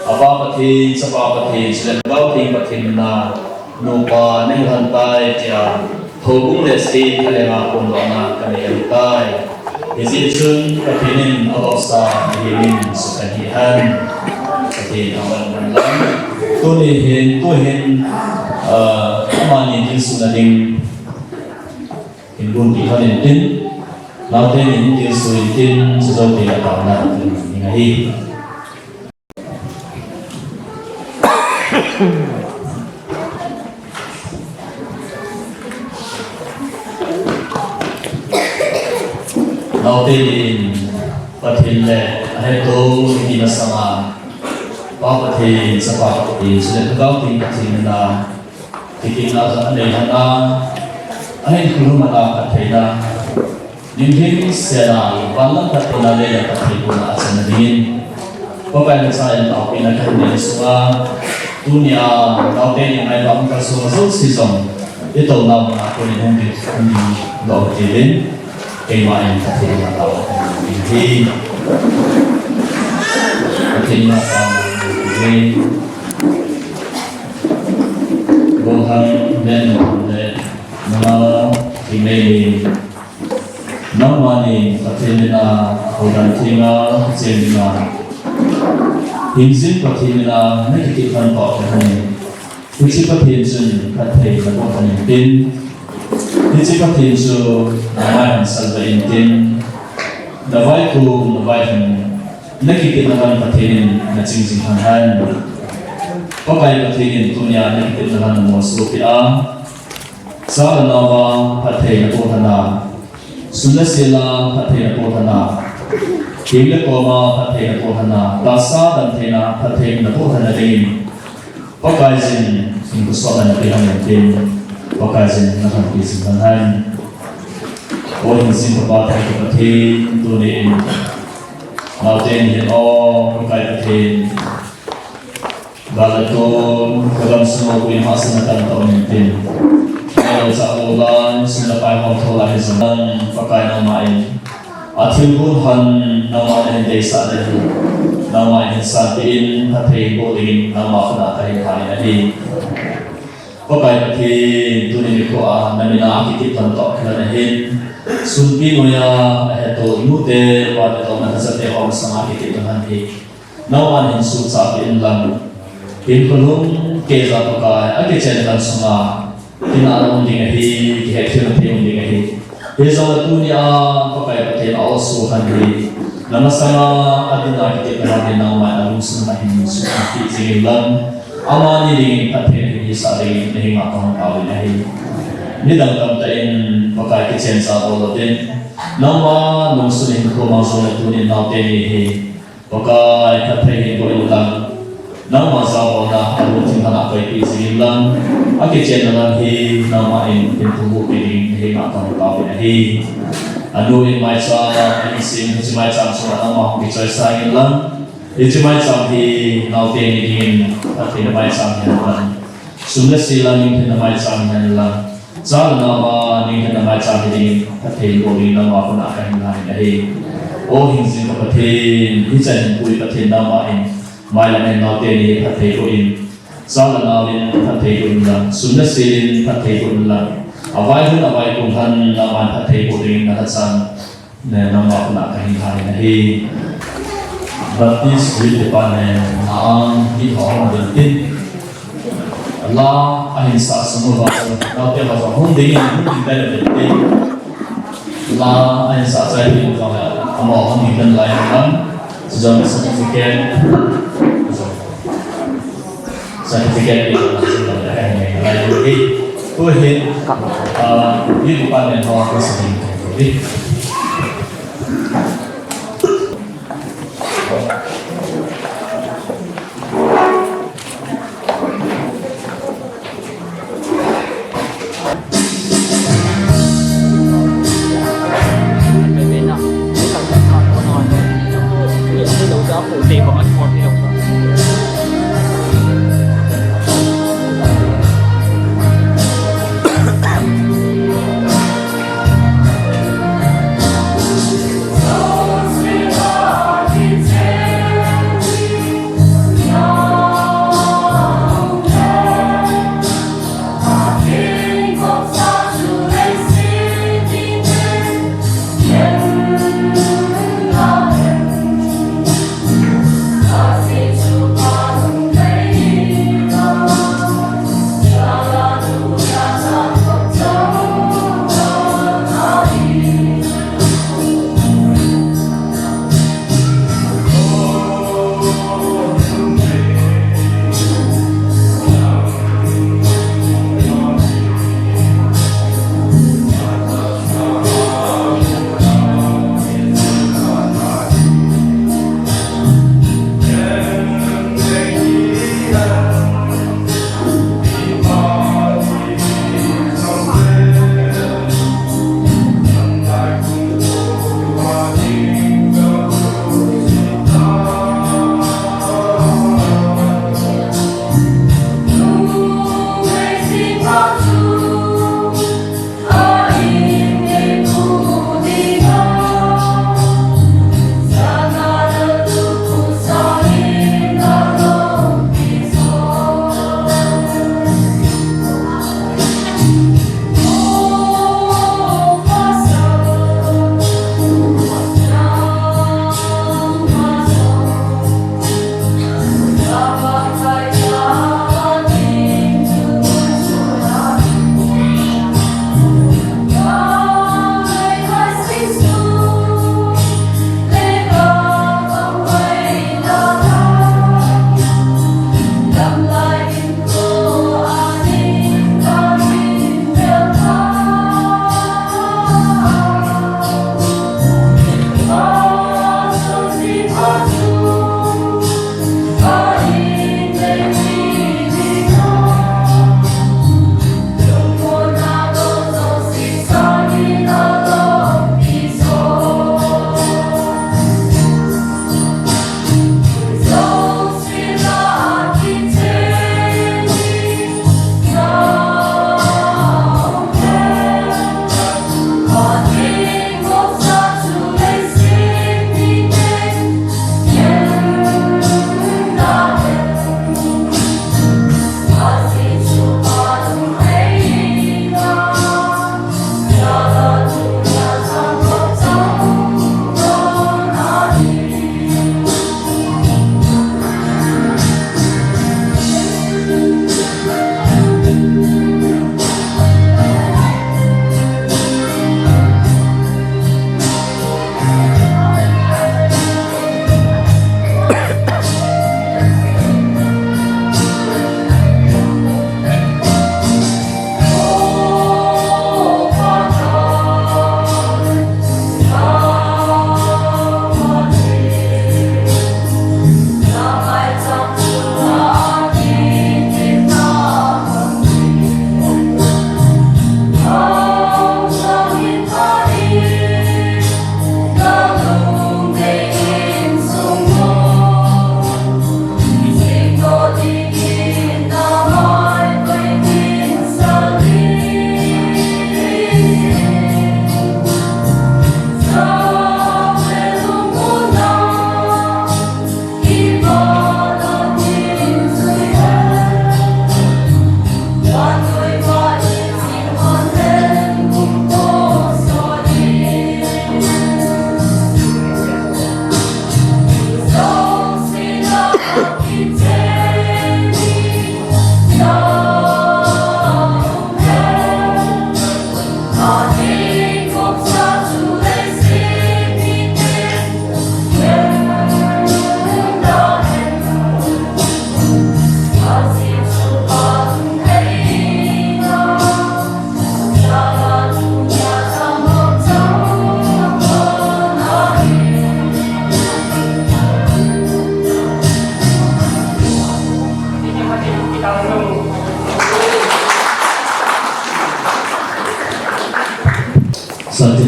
Apa Pathen, Chapa Pathen, chule Lhagao Theng Pathen mina, nupa nei lhon tai tia, houbung le state a lenga phondohna kanei ahitai. Hijeh chun Pathen in abopsa mihem in suhkhen hen. Pathen aman man lang. Tuni hin, tuhin, ah, amani dilsuna ding hin gonpeh lhon intin, naote nin dilsu intin, chujou teng le taona ding ahi. Naote nin Pathen le ahettoh mipi masanga, Pa Pathen, Chapa Pathen, chule Lhagao Theng Pathen mina, kitepna anei lhon a, ahin khulum a phattheina, Nin hing sena, van lam phattheina le lam phatthei puna a chenna dingin, Pakai le Cha in taopehna kahin nei sunga, Tunia naote ni ngai bang ka so zo si zong. Ito nau na ko ni hong di hong di lo ti lin. Kei ma in ka ti na tau. Hi. Ka ti na tau. Hi. Bong han nen le na ki mei ni. Nangmah in Pathen min a, Hodan Theng a, Chen min a, Hingjing Pathen min a, na kikit han toh ka han in. Hiche Pathen chun phatthei na toh han in tin. Hiche Pathen chu na mai han salvah in tin. Na vaikum, na vaihung, na kikit na van Pathen in na ching jing han han. Pakai Pathen in tunia na kikit na van na mo su pi a. Cha le nau a phatthei na toh han a, sum le sil a phatthei na toh han a, hing le kom a phatthei na toh han a, tahsa damtheina phatthei na toh han a dingin, Pakaiyin, hing kusona na pi han in tin, Pakaiyin na han pi sin han han. O Hingjing Papa thei ka Pathen, tuni in, naote ni hin o, Pakai Pathen, Gal le tol, ka gamsung a buina hahsatna kan tong in tin. Ngai lo chah lou lai, sum le pai hom tho lai hi jong, Pakai nangma in. A thil hun han nangma in deisah le hi. Nangma in sanpeh in, phatthei boh dingin, nangma khut a ka hin tha in ahi. Pakai Pathen, tuni nikho a, na min a kikit pan toh khat na hin. Sumpi noiya, na hetto, i nute, pate toh, na hachate, hom sanga kikit pan han hi. Nangman hin suhchah peh in lang. Hinkho lhumkeiya Pakai, akichen lang sunga, kinahna um ding ahi, kihetkhel thei um ding ahi. Hijongle tunia, Pakai Pathen a o suh han hi. Na masanga, adin a kikit na han hi nangman alungsunga hin suhpeh jing in lang. Amani dingin phatthei na hin hisah dingin, na henga kahung taovin ahi. Nidang tamtah in, Pakai kichensa bol louvin. Nangma lungsun in hinkho mang jongle tunin naote ni hi. Pakai, phatthei hin boh in lang. Nangma jabolna, alungthim hana koipeh jing in lang. Akichenna lang hi, nangma in, hin thum boh peh ding, hi ma tong tao peh ahi. Anu in maicham, in sin, hiche maicham chunga nangma hung kichoisang in lang. Hiche maicham hi, naote ni dingin, phattheina maicham hi hen lang. Sum le sil a ningthenna maicham hi hen lang. Cha le nau a ningthenna maicham hi dingin, phatthei boh dingin nangma khut a ka hin tha in ahi. O Hingjing ka Pathen, hichan hin pu i Pathen nangma in, mailam in naote ni phatthei boh in, cha le nau in phatthei boh in lang, sum le sil in phatthei boh in lang, avaihun avaikum han nangma in phatthei boh dingin na lhachang. Ne, nangma khut a ka hin tha in ahi. Baptist Youth Department, na ang, hit ho hung ding tin. La, ahin sah sung uva, naote ho jong hung ding in, hung ding tai le tin. La, ahin sah chai ding uva, amaho hung ding tan lai in lang. Chujong certificate. Certificate pi la, tua hi, ah, youth department ho a ko sa ding.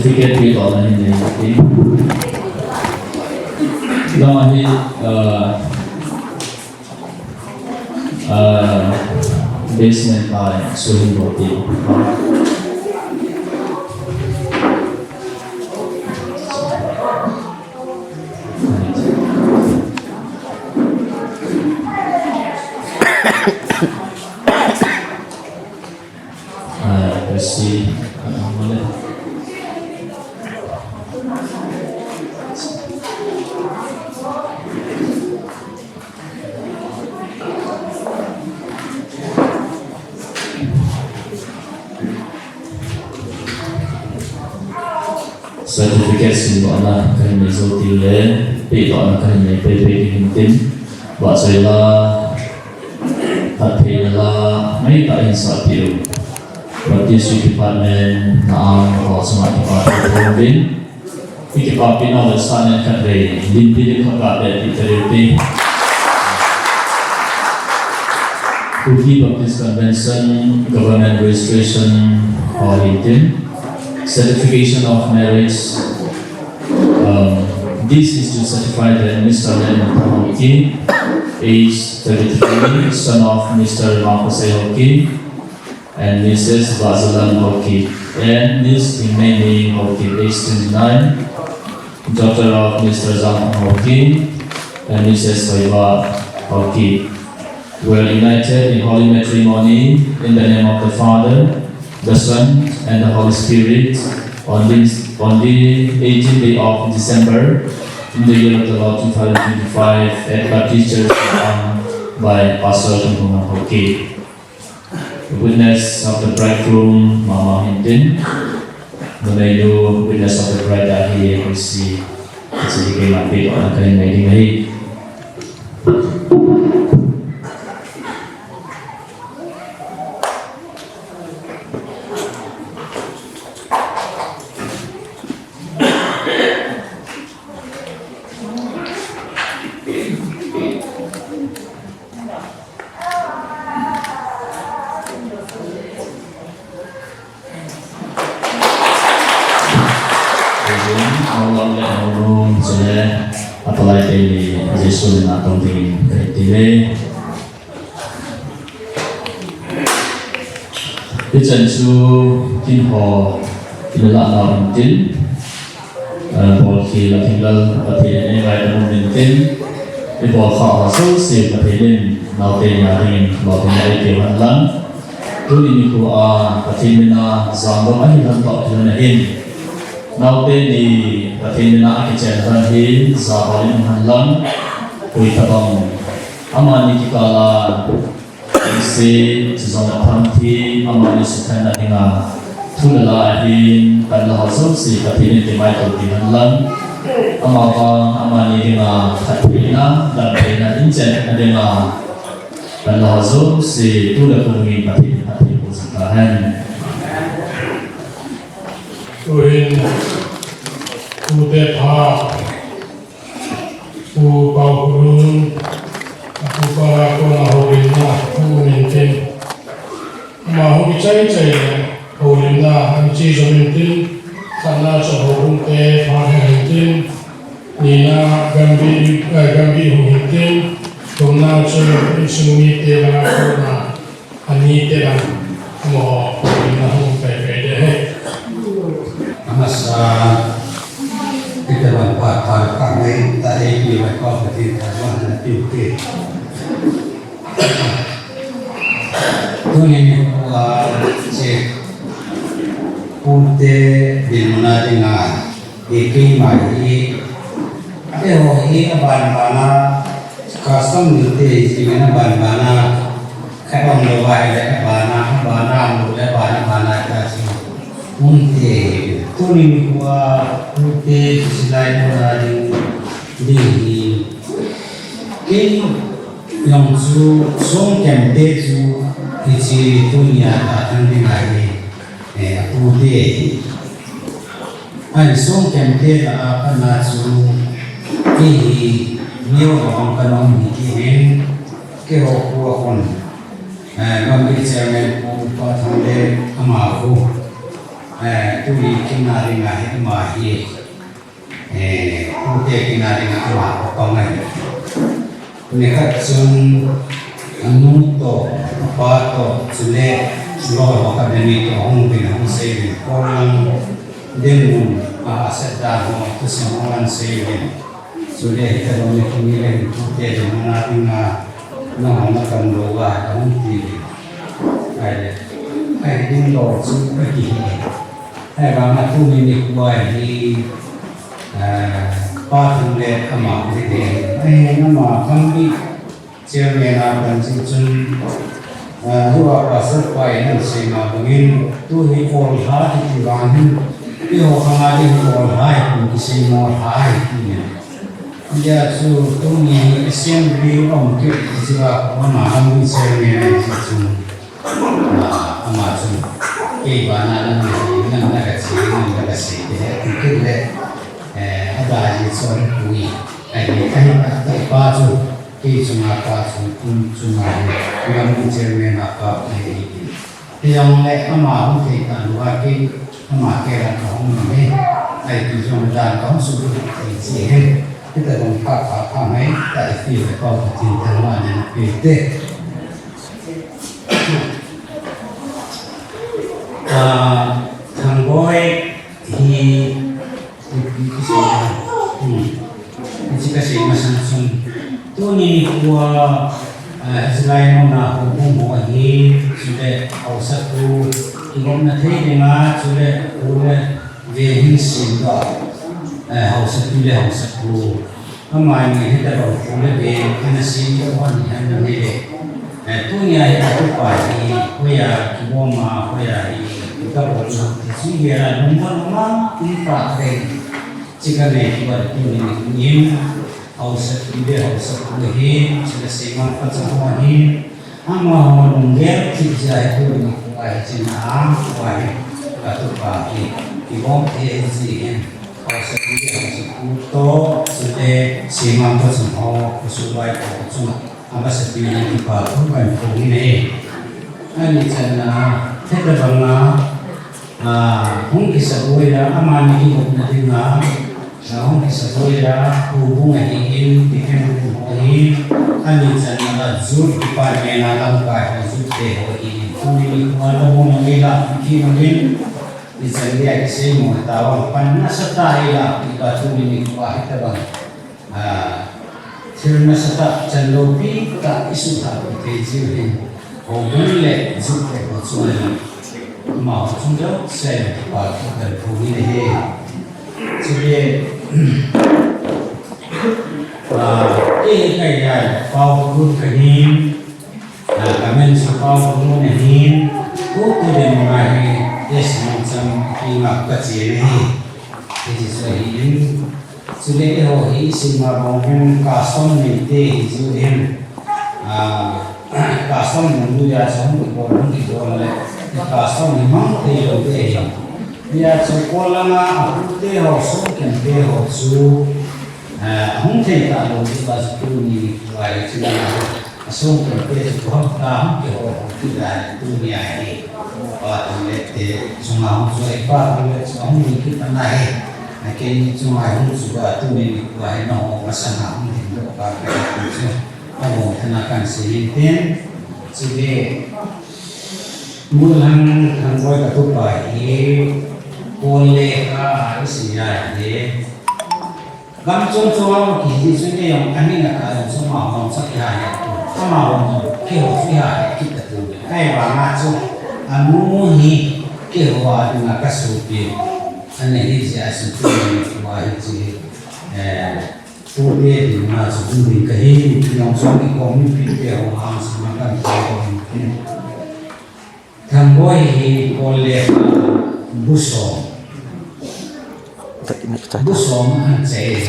Ticket pi to na hin nei ti. Lama hi, uh, uh, basement pa suhin bo ti. Ah, kasi, ah, wala. Certificate simdohna kahin nei jou teng le, pehdohna kahin nei pehpeh ding hintin, vahchoi la, phattheina la, ngaitah in sahpeh u. Baptistry Department na ang ho chunga kipa thu thum din. Ikipapi nau le sa nen khatvei, limpi le khut ga be ti teri ti. Kuki Baptist Convention Government Registration ho hintin. Certification of marriage. Um, this is to certify that Mister Len Haokip, age thirty-three, son of Mister Maokosei Haokip, and Missus Vazalan Haokip, and Miss Hingneini Haokip, age twenty-nine, daughter of Mister Zangthang Haokip and Missus Hoiva Haokip, were united in holy matrimony in the name of the Father, the Son, and the Holy Spirit on this, on the eighteenth day of December, in the year of the Lord two thousand twenty-five at Baptist Church by Pastor Tun Hung Haokip. Witness of the bridegroom, mama hintin. Numei nu, witness of the bride ahi, kusi, kusi kei ma pi, ana kei mai ding ahi. Amen. Amen. Chule, atalai teni, Jesu mina tong ding, kei tile. Hichan chu kin ho, kin la na um tin. Eh, bol khi la thim lal, Pathen in ngai ta um in tin. Ibol kha ho jouse Pathen in, naote nia dingin, bol thim ngai ti man lang. Tuni nikho a, Pathen mina, jam dong ahi lang to, ahi lang ahin. Naote ni, Pathen mina akichen lang hin, jabol in man lang. Koi tabang. Amani kikal a, Jouse, chujong le phatthei, amani sukhenna dinga, thu le la ahin, kan la ho jouse, Pathen in kimaito ti hen lang. Amavang, amani dinga, phattheina, damtheina, inchen theina dinga, kan la ho jouse, tu le khonung in Pathen in phatthei boh jing tahen. Tuhin, tute pha, Pu Paokholun, a pupa a kona houlimna, pu min tin. Ama hou kichai chai le, houlimna, an chi jo min tin, khatna chu houbung te, pha min tin, nina, Gambih, eh, Gambih hung hin tin, thumna chu insung mite langa kona, Ani te lang, mo, na hung pai pai de he. Amasa, kita bang pa pa ka ngai ta e ki mai pa pa ti ta ma na ti ke. Tuni ni hua che. Pute bin mana dinga. Hi keima hi, keiho hi aban bana, custom nute hi jingin aban bana, khat umlou va ahile abana, abana umlou le abana, abana ta jing. Umte, tuni nikho a, pute, silai mona ding, ding hi. Kei jong chu, songkemte chu, hiche tunia tathang ding ahi. Eh, apute. Ahin songkemte lah a patna chu, kei hi neo a hung kana um hi ti hin, keiho khu a khun. Eh, Gambih chairman Pu Pathanglel ama khu. Eh, tuni kin a dinga hi ama hi, eh, tute kin a dinga ama ko pa ngai. Nikhat chun anu to, apa to, chule lo ho ka deni to hung bin hung sei bin. Ko lang den mun a set da ho, tu se ho an sei bin. Chule hita lo ni kini le tute de mana dinga na ho na kan lo wa, ka hung ti bin. Ai le, ai ding lo chu ka ki hi. Ahivanga tuni nikho hi, eh, Pa Thanglet ama hi, eh, ama Kangpokpi chairman a kan chun chun, eh, hua pastor pa in asei ma bangin, tu hi olha kiti vang hin, eiho khang a ding hi olha hi, kum kisei mo lha hi ti nen. Hijeh chun tuni assembly um kit kiti a, ama Kangpokpi chairman a chun, Ah, ama chun, kei bana nang na, nang na ka chi, nang na ka chi, te he, ti kit le, eh, ada ji chun pui, ahi, ahi, a, a, pa chu, kei chunga pa chu, kum chunga hi, ngam ni chairman a pa, ahi, ahi. Ti jong le, ama hung thei ta lou a kei, ama kei la ka hung na he, ai ti jong dan ka hung su thei chi he, kita jong pa, pa, pa mai, ta i fi le pa, pa, ti ta ma ne, pi te. Ah, Thangboi hi, hi, hi, hi, hmm. Hiche kasei masang chun, tuni nikho a, ah, hiche lai mun a houbung ho ahi, chule haosapu, kigopna thei dinga, chule, chule, ve hin sim doh, eh, haosapu le haosapu. Amani hitabang pu le ve, ana sim doh hon hi ana nei le. Eh, tunia hi atupa hi, hoiya kibom a, hoiya hi, kitabol na, ti chu hi a, lungmon ma, um ta te. Chika nei kiba tuni nikho hin, haosapu le haosapu hin, chule seimang pachang ho hin, Amaho lunggel thip jeh a hi tuni nikho a hi china a, tua hi, atupa hi, kibom thei ji hin, haosapu le haosapu to, chule, seimang pachang ho, khosung vai ho, chunga, amasapen in kipa thu kan phong in ahi. Ani channa, hitabanga, Ah, hung kisaboi a, amani kigopna dinga, ah, hung kisaboi a, houbung ahin, deacon houbung ahin, ani channa a, youth department a lamkai ho, youth te ho ahin, tuni nikho a la bung ngai la, ki ngai, ni chan dia kisei mo ta vang, pan nasatah a la, kipa tuni nikho a hitabang. Ah, thil nasatah chan loupi tah i suhthah thei jiu hin, houbung le youth te ho chunga, amaho chung jouse a kipa thu kan phong in ahi. Chule, ah, kei hi ka hi a, Paokhulut ka hin, ah, ka min chu Paokhulut ahin, tutu dinmun a hi, S. Mongcham kingah ka che ahi. Hiche chu ahin, Chule eiho hi isei ma bang hin custom neite hi jiu hin, ah, custom nung lui a chu hung kibol, hung kibol le, custom hi mang thei lou te hi. Hijeh chun kol langa apute ho, songkemte ho chu, ah, hung thei talou diu va chu tuni nikho a hi chu. Asong kemte chu thu ham ta hung kihou hou kit a tunia hi. Pa Thanglet te chunga hung chu, Pa Thanglet chunga hung ding kit ana hi. Keini chunga hung chu ba tuni nikho a hi nangho masanga hung ding doh ka ka ti chu. Abonchauva kan sei in tin. Chule Mulhang Thangboi ka tupa hi. Kol le ka isi a hi. Gam chom chom a kihi chu kei jong ani na ka jong chu amahon chu kiha he tu. Amahon chu keiho chu iha he kit ta tu. Ahivanga chu anu hi keiho a dinga ka sopi. Ana hi jeh a chu tuni nikho a hi chu, eh, tute dinga chu hung ding ka hi, ti jong chu kikom mipite ho hang chu ma kan kikom. Thangboi hi kol le ka bu som. Bu som ahin chai.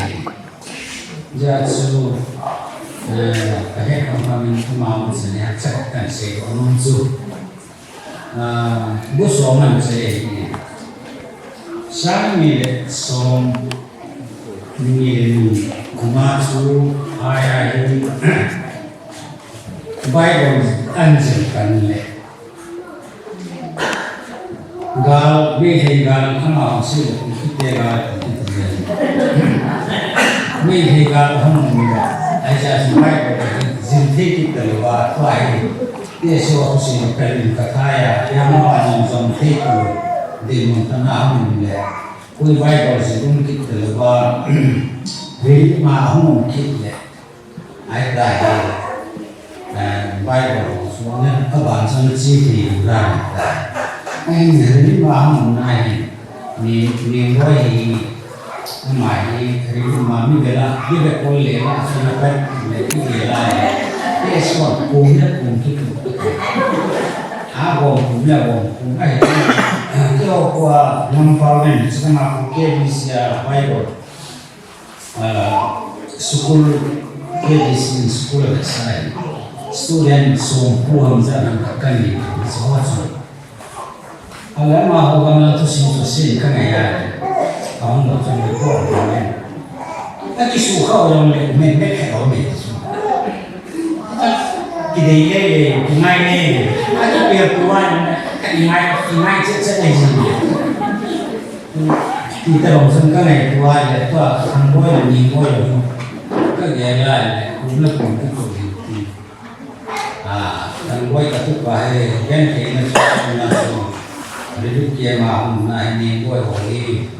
Hijeh chun, eh, ka het kham kham in ama bu som hi chomkhat kan sei nom chu. Ah, bu som ahin chai. Sang ni le som ni le ni kum a chu ai ai Bible ahin sim kit le. Gal, Meitei gal, ama hung si le, kite gal, kite gal. Meitei gal hung ni ba. Aisa si bai ko, jin thei kit ta lo ba, tua hi. Te so ko si ka rin ka thaya, ya ma ba jin jong thei ko. Din mun ta na hung ni le. Kui bai ko si dun kit ta lo ba. Ri ma hung kit le. Ahi ta hi, eh, Bible hung suang le, aban sang chi thei u dan ta. Ahi, ri ma hung na hi, ni, ni boi hi, ama hi, ri ma mi bela, mi be kol le la, sa na pa, le ki le la, le. Te so, kum le kum ki tu. A gom kum le gom kum, ahi. Te o kwa, nam pa len, sa na kum ke bi sia Bible. Ah, school, K B C school a sai. Student som pu ham ja nan ka kan ni, so ha so. Ala ma ho ga na tu sin tu sin ka ngai ya. Ka hong lo chang ko ko ne. A ki su kha o yong le, me, me kha o me su. A ki dei le le, ki ngai le le. A ki pe tu wa ne, ka ngai, ki ngai che che ne ji. Ti ta long sang ka ngai tua le tua Thangboi le Ningboi le ka gel a le kum le kum ka kum ti. A, Thangboi ka tu pa he, gen ke na so na so. Ri du ke ma hum na he Ningboi ho hi.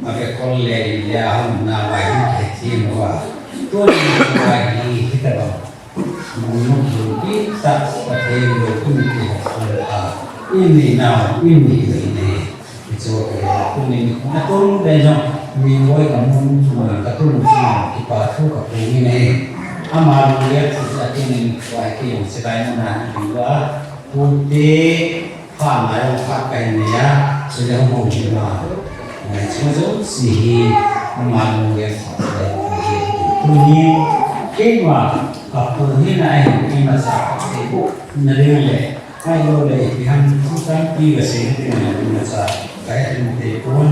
A ke kol le le a hum na wa hi ke ti mo wa. Tu ni wa hi ki ta ba. Munu ki ta Pathen lo tu ni ki ha so a. Ini na, ini ni. Ichu ke, tuni, na tun le jong, mi boi ka mun, ka tun, kipa thu ka pu ni ne. Ama lu le thu sa tuni, wa ki yong se kai na na ni wa. Pu te, pa ma yong pa kai ne ya, se le mo ni ma. Na chu zo si hi, ama lu le thu sa tuni, ke ma, ka pu ni na ai ni ma sa, ke ko, na le le. Ahilou le, ipi ham thu tampi kasei ding ahi, nacha, kahe ding te pon.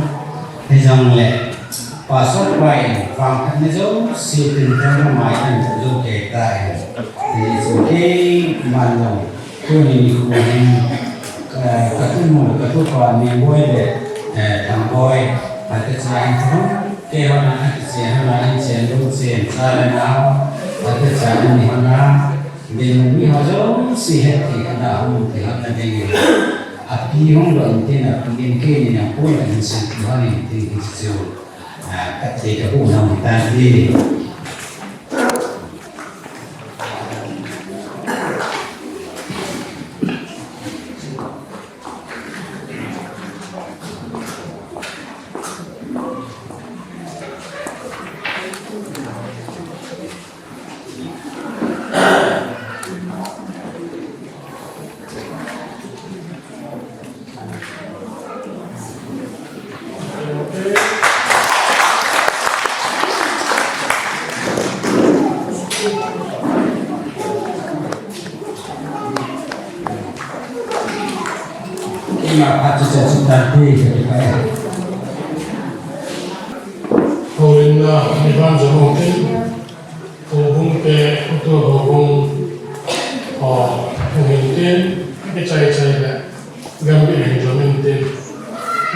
Hijongle, Pastor pa in, vang khat ni jouse tin thang mai an jo kei tai. Ti chu keiman jong, tuni nikho hin, ka, ka tumu, ka tupa Ningboi le, eh, Thangboi, ate cha in thang, keiho na, ate cha in thang, ate cha in thang, ate cha in thang, Dinmun mi ho jouse het thei khat a hung ti lhon na ding. Api hung lhon tin, api in keini na pon a hin sei ti lhon in ti hi chu. A, ka thei ka pu na hung tan ti. Ima phat chu chu chu tan ti ka ti ka. Ko in na ni ban jo mo tin. Houbung te, Utu houbung, o, hung hin tin, kichai chai le, Gambih hin jom in tin.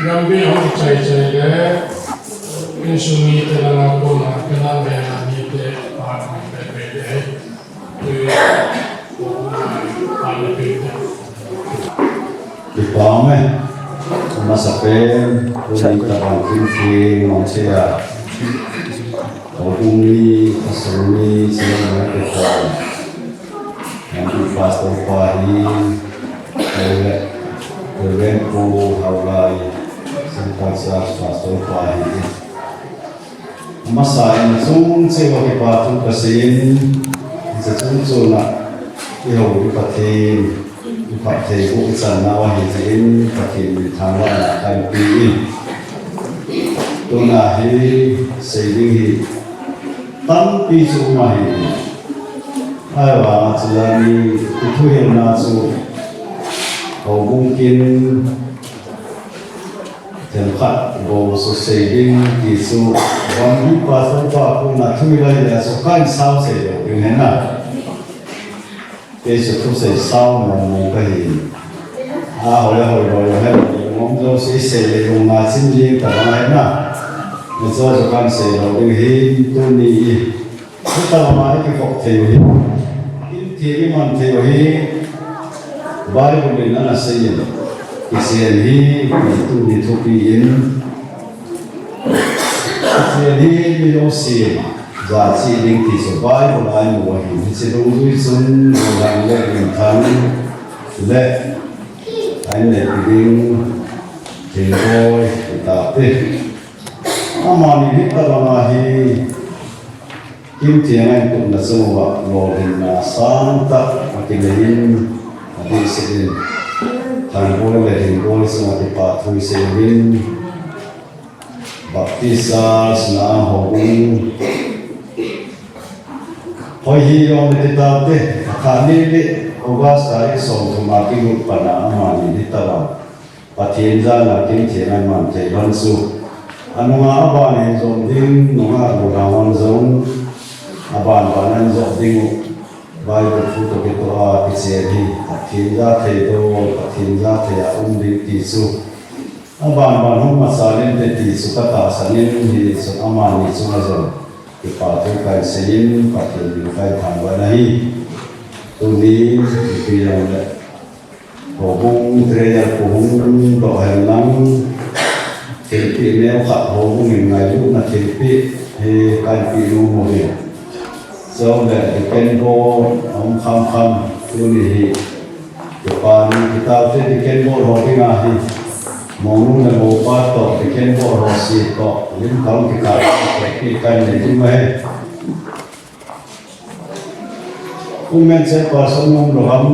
Gambih hung kichai chai le, insung mite langa kona, kana le na mite, pa hung pe pe le, tu, houbung na, pa le pe pe. Kipa ume, amasapen, tuni tabang kin kin, mong che a. Houbung mi, pasal mi, sila na ke ta. Yang tu pastor pa hi, Reverend, Reverend Pu Haulai, Central Church pastor pa hi. Masa in chung cheh uva kipa thu kasei in, hiche chung cheh uva i hou i Pathen, i phattheiboh i chan nau ahi jeh in Pathen min thangvahna kahin pe in. Tuna hi sei ding hi tampi chu um ahi. Ahivang a chule mi i thuhilna chu houbung kin themkhat bou chu sei ding ti chu, Gambih pastor pa kona thu i la hile chu kahin sao sei lou ding ahi na. Kei chu thusei sao mong mong kahi. A, hoi, hoi, hoi, hoi. Mong jo sei sei le mong na chin jing ta na na. Ni jo jo kan sei lo ding hin tuni. Hitabanga i kivop thei u hi, kimthieng i man thei u hi, Bible in ana seiyin, Christian hi, tuni thupi in, Christian hi mi lungset, jachi ding ti chu Bible a i mu ahi, hiche dungjui chun, gollhang le minthang le, a inneipi ding, thilboi, ti tah te. Amani hitabanga hi, Kimthieng a intupna chunga lolhinna sangtah akineiyin, adehset in, thangboi le hingboi chunga kipa thu iseiyin, Baptist Church na houbung hoi hi jong le ti taute, akhat ni le August tarik somthum a kilut pan a amani hitabang Pathen jal a kimthieng a iman thei lhon chu. Anunga aban in jom ding, nunga gollhang hon jong, aban ban a jom ding u. Bible thu toh kitoh a kichen hi, Pathen ja thei dol, Pathen ja thei a um ding ti chu. Aban ban hung masa lente ti chu katahsan in, hichun amani chunga jong kipa thu kahin seiyin, Pathen min kahin thangvah in ahi. Tuni, ipi jong le. Houbung treasurer pu hung doh hen lang, thilpeh neo khat houbung in ngailutna thilpeh hi kahin peh nom u ahi. Chule deacon board hung kham kham tuni hi. Kipa ni kitaute deacon board ho dinga hi. Mounu le moupa toh deacon board ho si toh lim kal kikah thilpeh kahin nei ding ahi. Women chairperson nom lou ham,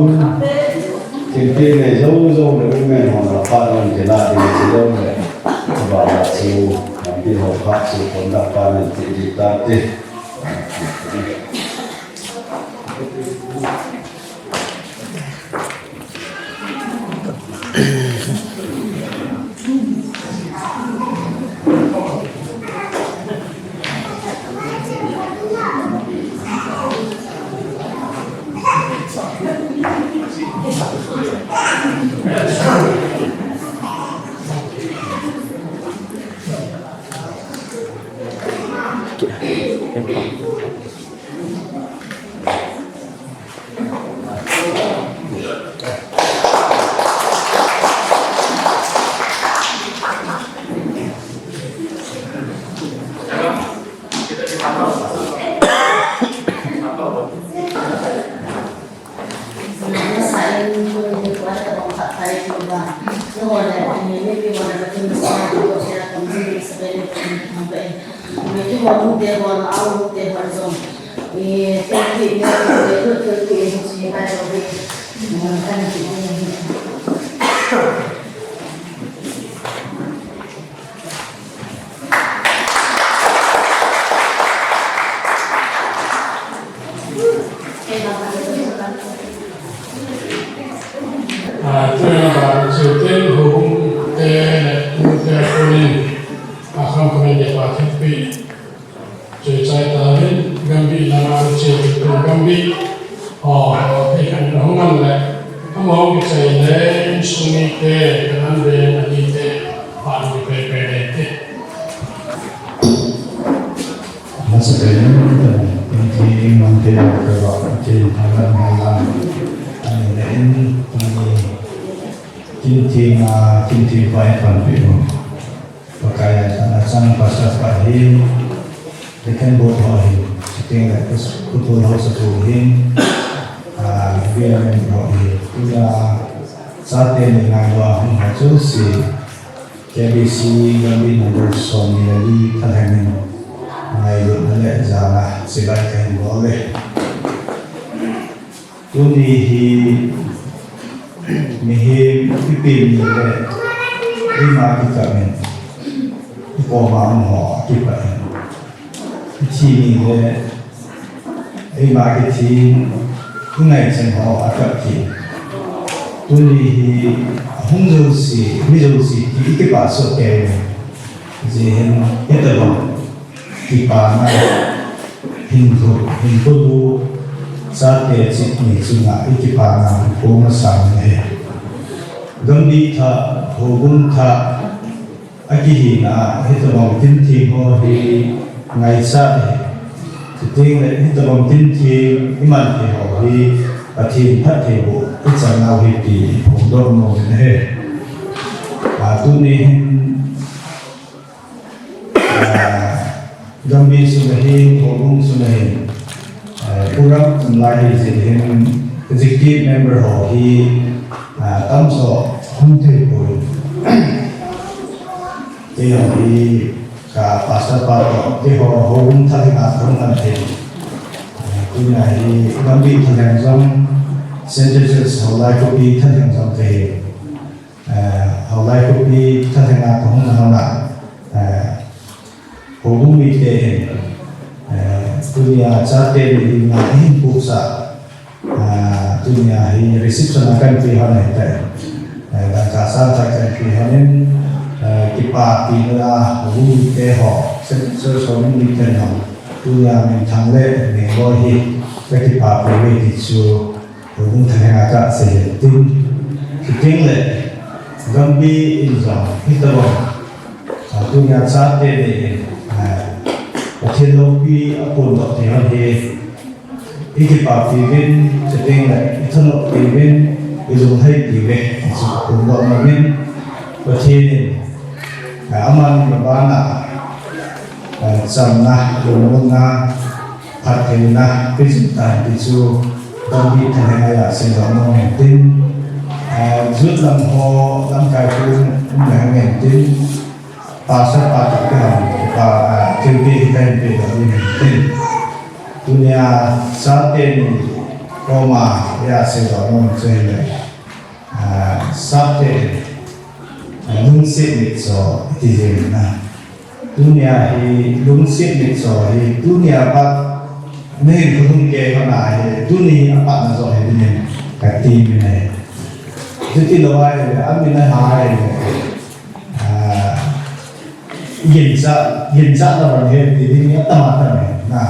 thilpeh nei jou jou le women hon aphat hon kila ding ti jou le, abana chu, lampi ho phat chu conductor in ti ding tate. Ah, tuna ban chu tin houbung te le nu te konin, ah, kham kham in kipa thilpeh chu chai tauvin, Gambih lama che tu Gambih. Oh, thei khat in ahung man le, amaho kichai le, insung mite, kanan ve, ani te, pan ni pe pe le te. Masa pe nun, in ti man te, pe ba, ti halan halan. Ani le in, ani, tin ti na, tin ti pai pan pe nun. Pakai a chang pastor pa hin, deacon board ho hin, sitting le, kutul ho satu hin, ah, V M M ho hin, tuna, chate ni ngai lua hung ha chu si, K B C Gambih number som ni le li thalheng in, ngailutna le jana, silai kahin bol e. Tuni hi mihem ipi ni le ima kikap in, ikoma hung ho akipah in. Ithi ni le ima kithi in, ingai chen ho akap kit. Tuni hi ahung jouse, mi jouse ti ikipah soh kei in. Jeh hin, hitabang kipana, hin thu, hin thu lu, chate chit ni chunga i kipana, i pom a sang ni he. Gambih thah, Houbung thah akihina, hitobang tin theng ho hi ngaichat ahi. Chuteng le hitobang tin theng iman thei ho hi Pathen phattheiboh ichan nau ahi ti iphongdoh nom in ahi. Ah, tuni hin, ah, Gambih sunga hin, houbung sunga hin, ah, program um lai ahi jeh hin, executive member ho hi, ah, tamjo hung thei poi. Keiho hi, ka pastor pa toh, keiho houbung thalheng a kahung man thei. Ah, tunia hi, Gambih thalheng jong, Central Church Houlai khopi thalheng jong kahi. Eh, Houlai khopi thalheng a kahung na hon a, eh, houbung mite in, eh, tunia chate ni dinga ihin puhsah, eh, tunia hi reception a kahin pe hon ahi tai. Eh, dangka sangtah kahin pe hon in, eh, kipapina houbung mite ho, se-, se-, houbung mite ho, tunia minthang le minloi hi kakipapi uve ti chu, houbung thalheng a kasei ahi. Tin, chuteng le, Gambih in jong, hitobang, ah, tunia chate ni in, ah, Pathen loupi aphondoh thei hon hi, ikipapi uvin, chuteng le, ithanop pi uvin, ilungheipi uve, ti chu kaphondoh nom in, Pathen in, ah, amani mabana, ah, chamna, lungmonna, phattheina, pejing tan ti chu, Gambih thalheng a seidoh nom in tin, eh, youth lam ho, lamkai pu um le hung in tin, pastor pa toh kiham, pa, eh, thilpeh hi kahin pedoh ding in tin. Tunia, chate ni koma, a seidoh nom chu ahile, eh, chate, eh, lungset mitcho, iti jeng in na. Tunia hi lungset mitcho hi, tunia pat nahin khonung kei hon ahi, tuni a pat na jo hi ding in kati min ahi. Chuti lou ahile, amin a ha ahile, ah, gincha, gincha na van he ti ding atama tama na.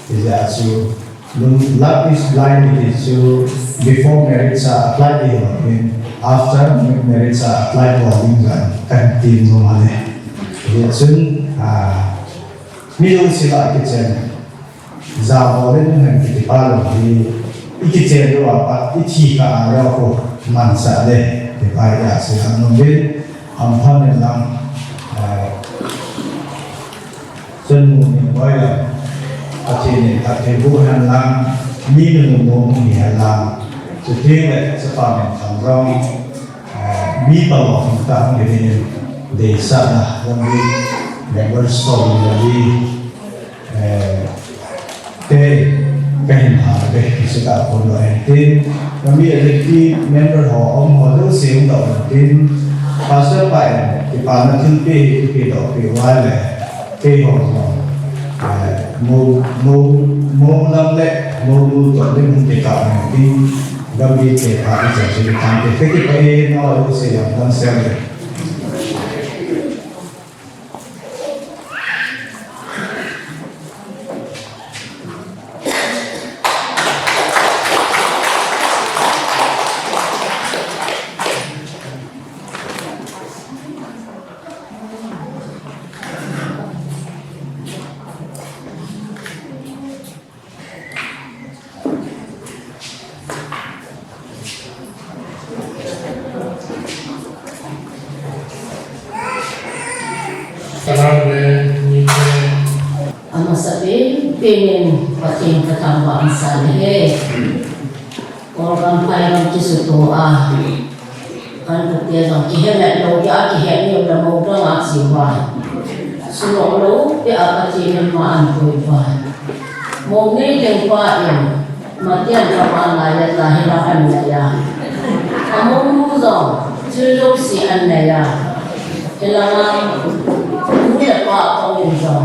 Hijeh a chu, Love is blind, it is true. Before marriage a apply ding hon in, after marriage a apply ding jong kahin ti nom ahi. Hijeh chun, ah, mi jouse lah kichen. Jabol in hung kiti pa lou hi, ikichen lou a pat, ithi kah a lou khu mansah le, ti pa hi asei nom in, hampha in lang, ah, Chun mun in boi le, Pathen in phatthei boh hen lang, mi nunung mun hi hen lang, chuteng le chapa minthang jong, eh, mi palou hung ta hung ding in deisahna, lampi, member som in lampi, eh, te, kahin ha ve, kisu ta kon lo hen tin, lampi executive member ho, um ho, jouse um ta hen tin, pastor pa in, kipana thilpeh hi, kipedoh peh uva le, Keiho jong, eh, mo, mo, mo lam le, mo, mo to le mo te ka mo ti, gam i te pa i chan se kan te, te ki pa e, no, i se yang dan se le. Salam le, ni le. Amasa pen, pen in, Pathen kathangvah masa le he. Kol gam phai gam kisuto a. Kan ute jong kihe met lou, kihe neo le mo dang a chi uva. Suno lou, peh a Pathen in ama an pui uva. Mo nei ding pa in, Matian ka pa na ya ta hi la an ya ya. Amo nu jong, chu lo si an ya ya. Hi la ma, nu le pa ko min jong.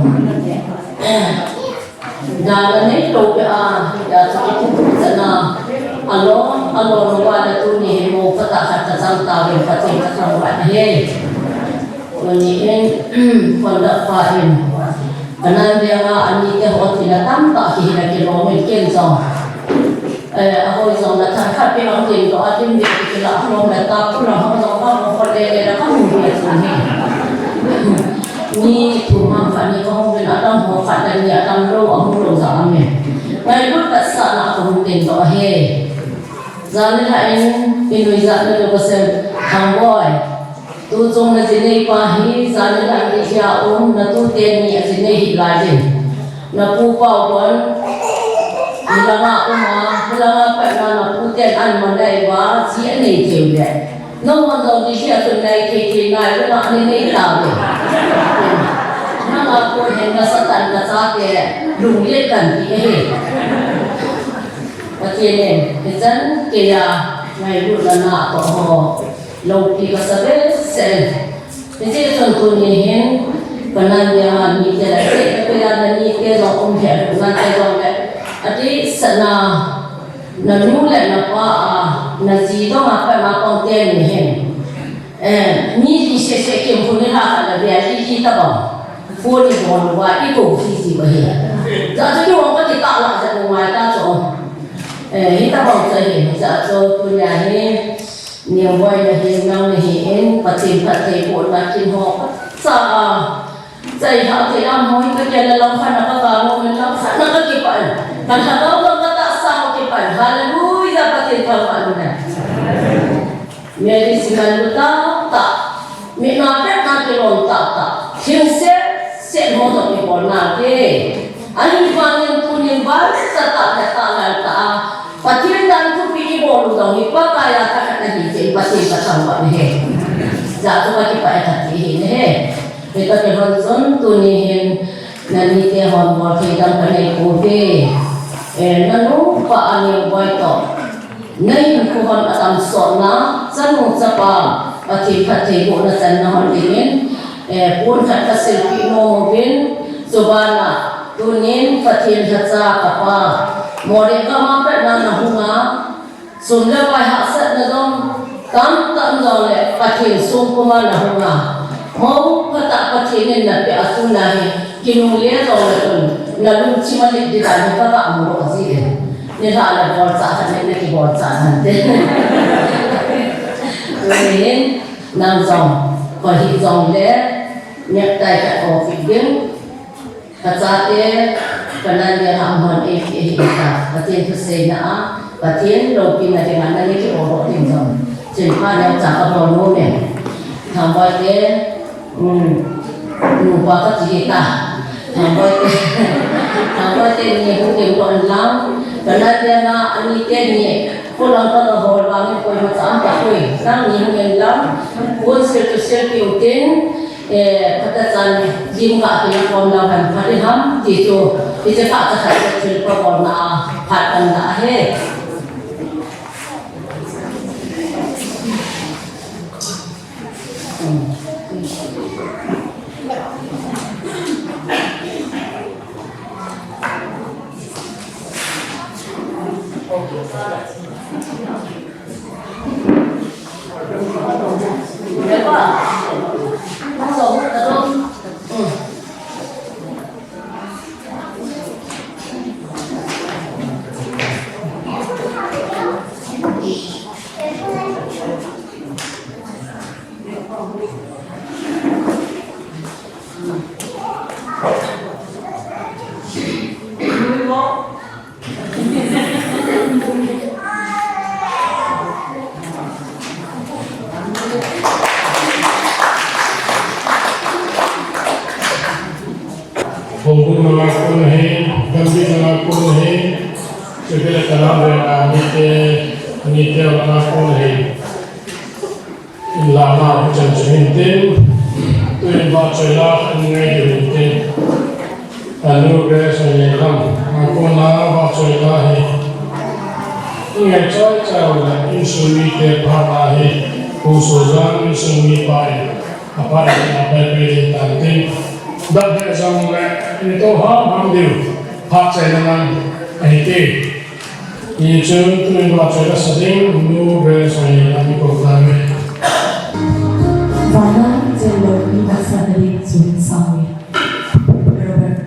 Dana nei to peh a, ya cha a thu chana. Alo, alo no wa da tuni hi mo pata khat ta chang ta ve Pathen kathangvah na he. Tuni in, kon da pa in. Kanan dia nga ani te ho ti na tam ta ki hi na ki lo min ken jong. Eh, ahoi jong la tha khat pi ang tin ko atin bi ki la hong la ta ku la hong jong ka hong ko le le la ka hong bi a chun hi. Ni thu mang khat ni ka hong bin a tam ho khat la ni a tam lo a hong lo jong a me. Ngailut kasa na ka hong tin ko he. Jan ni la in, in ui jan ni lo ka sem thang boi. Tu chung na ji nei pa hi, jan ni la in hi a um, na tu te ni a ji nei hi lai jin. Na pu pa u kon, hilanga um a, hilanga pat na na pu ten an ma nei va, ji a nei keu le. No hon jong ni hi a tun nei thei thei nai, le na ni nei ta ve. Na ma ko hen na sa tan na cha te, lung ye kan ti he. Pathen in, hichan keiya ngailutna na toh ho, loupi kasa behseh in. Hijeh chun tuni hin, ka nan dia nite le, keiya nite jong um he, nante jong le, ati sana, nanu le napa a, naji jong a, pa na pang te ni hin. Eh, mi li sese kim khu ni la kha la bia li li ta bang. Phone i bol uva i ko hi ji ba hi. Jeh chu ki hong ka ti ta la jeh u ngai ta chu. Eh, hi ta bang chu hi, jeh chu tunia hi, Niang Boi na hi, nang na hi in, Pathen phattheibohna kin ho ka cha a. Chai ha thei am ho hi ka kia la lam khan na ka ka mo min lam khan na ka kipah in. Kan ha ka ka ka ta sa ho kipah in. Hallelujah, Pathen thangvah in. Mary Siman lu tah tah, mi na pet na kilom tah tah, thil set set mo jong ibol nante. Ahivangin tunin val sa tah le tah lal tah a, Pathen dan thupi ibol u jong hi Pakai a thakhat ahi ti Pathen ka thangvah in ahi. Jeh chu ka kipah e kati ahi. Hita kilhon chun tuni hin nanite hon bol thei dang ka nei pouve. Eh, nanu pa a Niang Boi toh. Na hinkho hon atam sotna, chanu chapa, Pathen phattheibohna channa hon dingin, eh, pon khat ka silpeh nom uvin, chubana, tunin Pathen lhacha kapa, Moreh gam a pat na na hung a, sum le pai hahsatna jong, tam tam jong le, Pathen sung puma na hung a, mo phatah Pathen in na peh a tuna hi, kinungle jong le tun, na lungthim a lit ding dan hi ka ga mu ro ji e. Nilhah le bolcha khat le na kibolcha nante. Tunin, nang jong, koi hi jong le, necktie khat o fit ding. Ka chate, ka nan le ha mon e ki hi ta. Pathen thuseina a, Pathen loupina dinga na ni ki o ho ding jong. Chin pha le cha ka bol nom e. Thang Boi te, Um, nupa ka ti ta. Thang Boi te, Thang Boi te ni hung ding ko an lang. Ka nan le na ani te ni. Ko lang ka na hol ba ni koi ma cham ta koi. Nang ni hung ding lang. Ko sil tu sil ki u tin. Eh, ka ta chan jim ka ki na kom lang han pha di ham. Ti tu. Ti che ka ta kha che thil ko ko na. Pha kan na he. Hongbu nanga kun ahi, gambi nanga kun ahi, sibila kana ve na nite, nite nanga kun ahi. In la na hu chan chan hin tin, tu in vahchoi la an ngai diu hin tin. Anu Grace Soileilam, a kona vahchoi la hi. Ngai choi choi la insung mite pha la hi, Pu Suzan insung mi pa hi. Apa ni apa pe ni tan tin. Dak he jong le, ni to ham ham diu. Phat chai na ngan, ahi ti. Ni chun tu ni ba chai la sa ding, nu be sa ni la ni ko ka me. Vana chelo ni ba sa ding chun sa mi. Robert.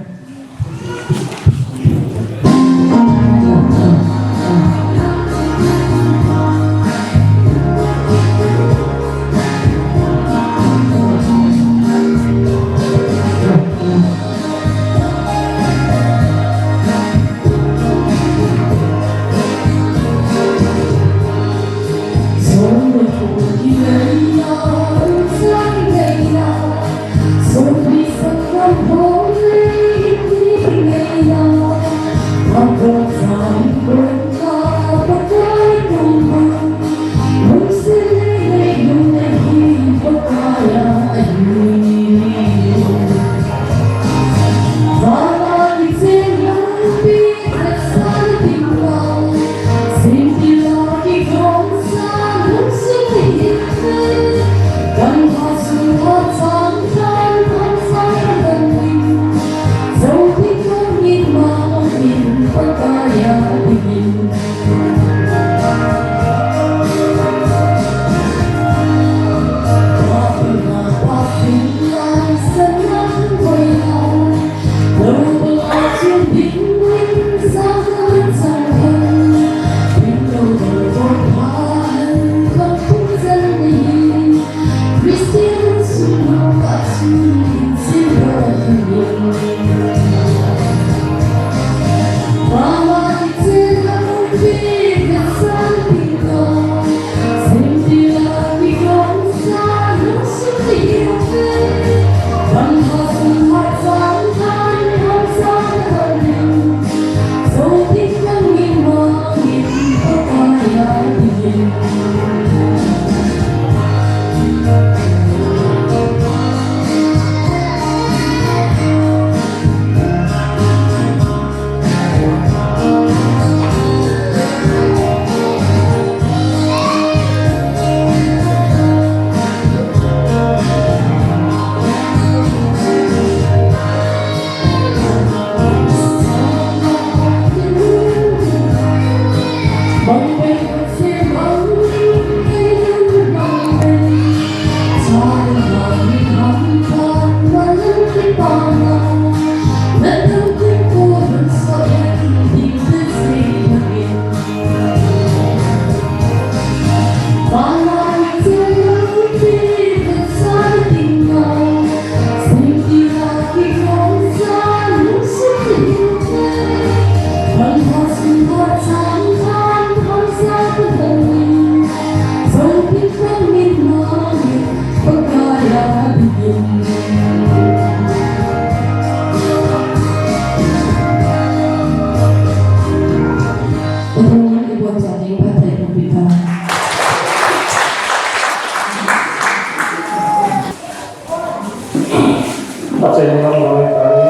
Pathen lam lai tai.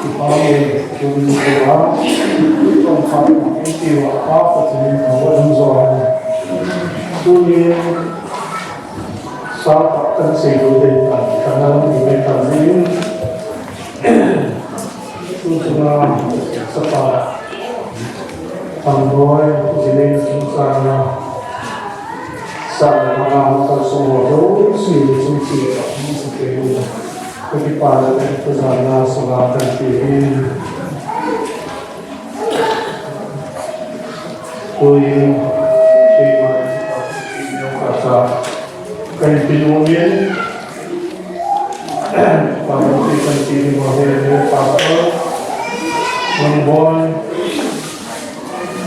Ipa min, tuni kua, tong khat, iti wa pa, Pathen min, awa dum zo. Tuni, sa pa, kan sei lo dei ta, kan lam ni me ta ni. Tuchunga sapa Thangboi, Zileng chungchanga sapa manga kalsong ho jouse chungchang a hung sah peh u. Kakipana le kajana sanga kanti in. Tuin, tuin, tuin, Kahin peh nom in, pamite kanti ding uva hi, Pastor Mangboi,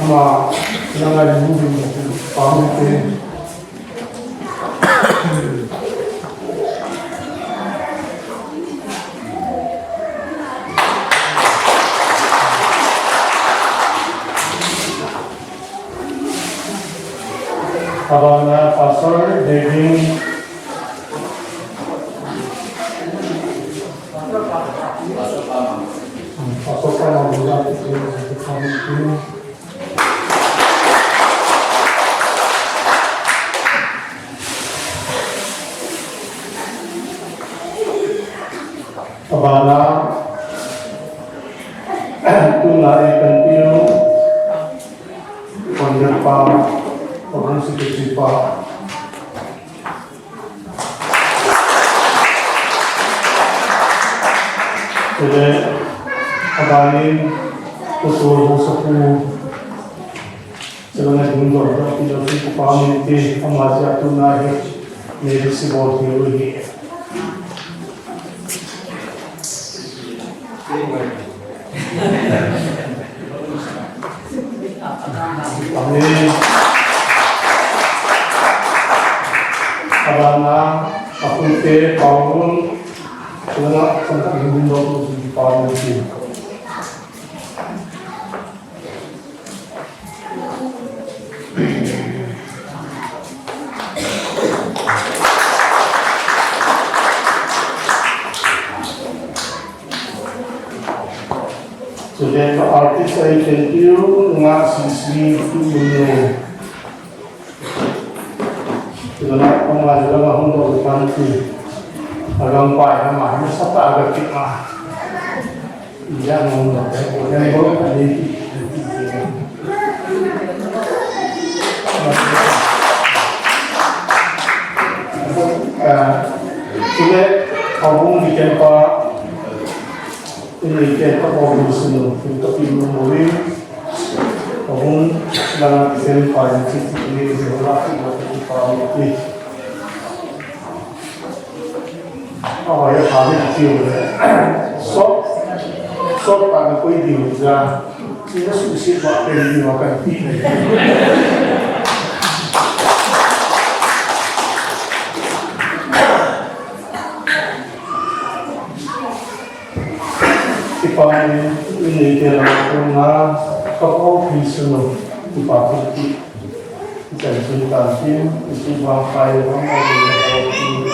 ama, nangailut in, pamite. Abana Pastor David. Pastor Pama. Abana, tuna i kanti u, Pangdetpa, Pangdetpa. Chule, abana, tutu, tutu. Chule na ding dong dong ti dong ti pa min ti ama sia tuna hi ne di si bol ti u hi. Amen. Abana, apute, Paulun, chule na, chule na ding dong dong ti pa min ti. Chule ka artist ahi kei u, nga sisi tu mun ne. Chule na, kong la, chule na hung dong pan ti. Agang pai na ma, na sa ta aga ti ma. Chule, houbung weekend pa, ini weekend pa houbung sunu, ini tapi muli, houbung dalam weekend pa, ini citi ini, ini hola, ini pa, ini. Awa, ya pa ni tiu le. Sop, sop pa ni koi diu ja. Ni na su si pa pe ni wa kan ti le. Ti pa ni, ni ke la ko na, ka ko pi su no, ti pa ko ti. Ichan chun tan tin, ichu vang khai vang a ding a ho tin,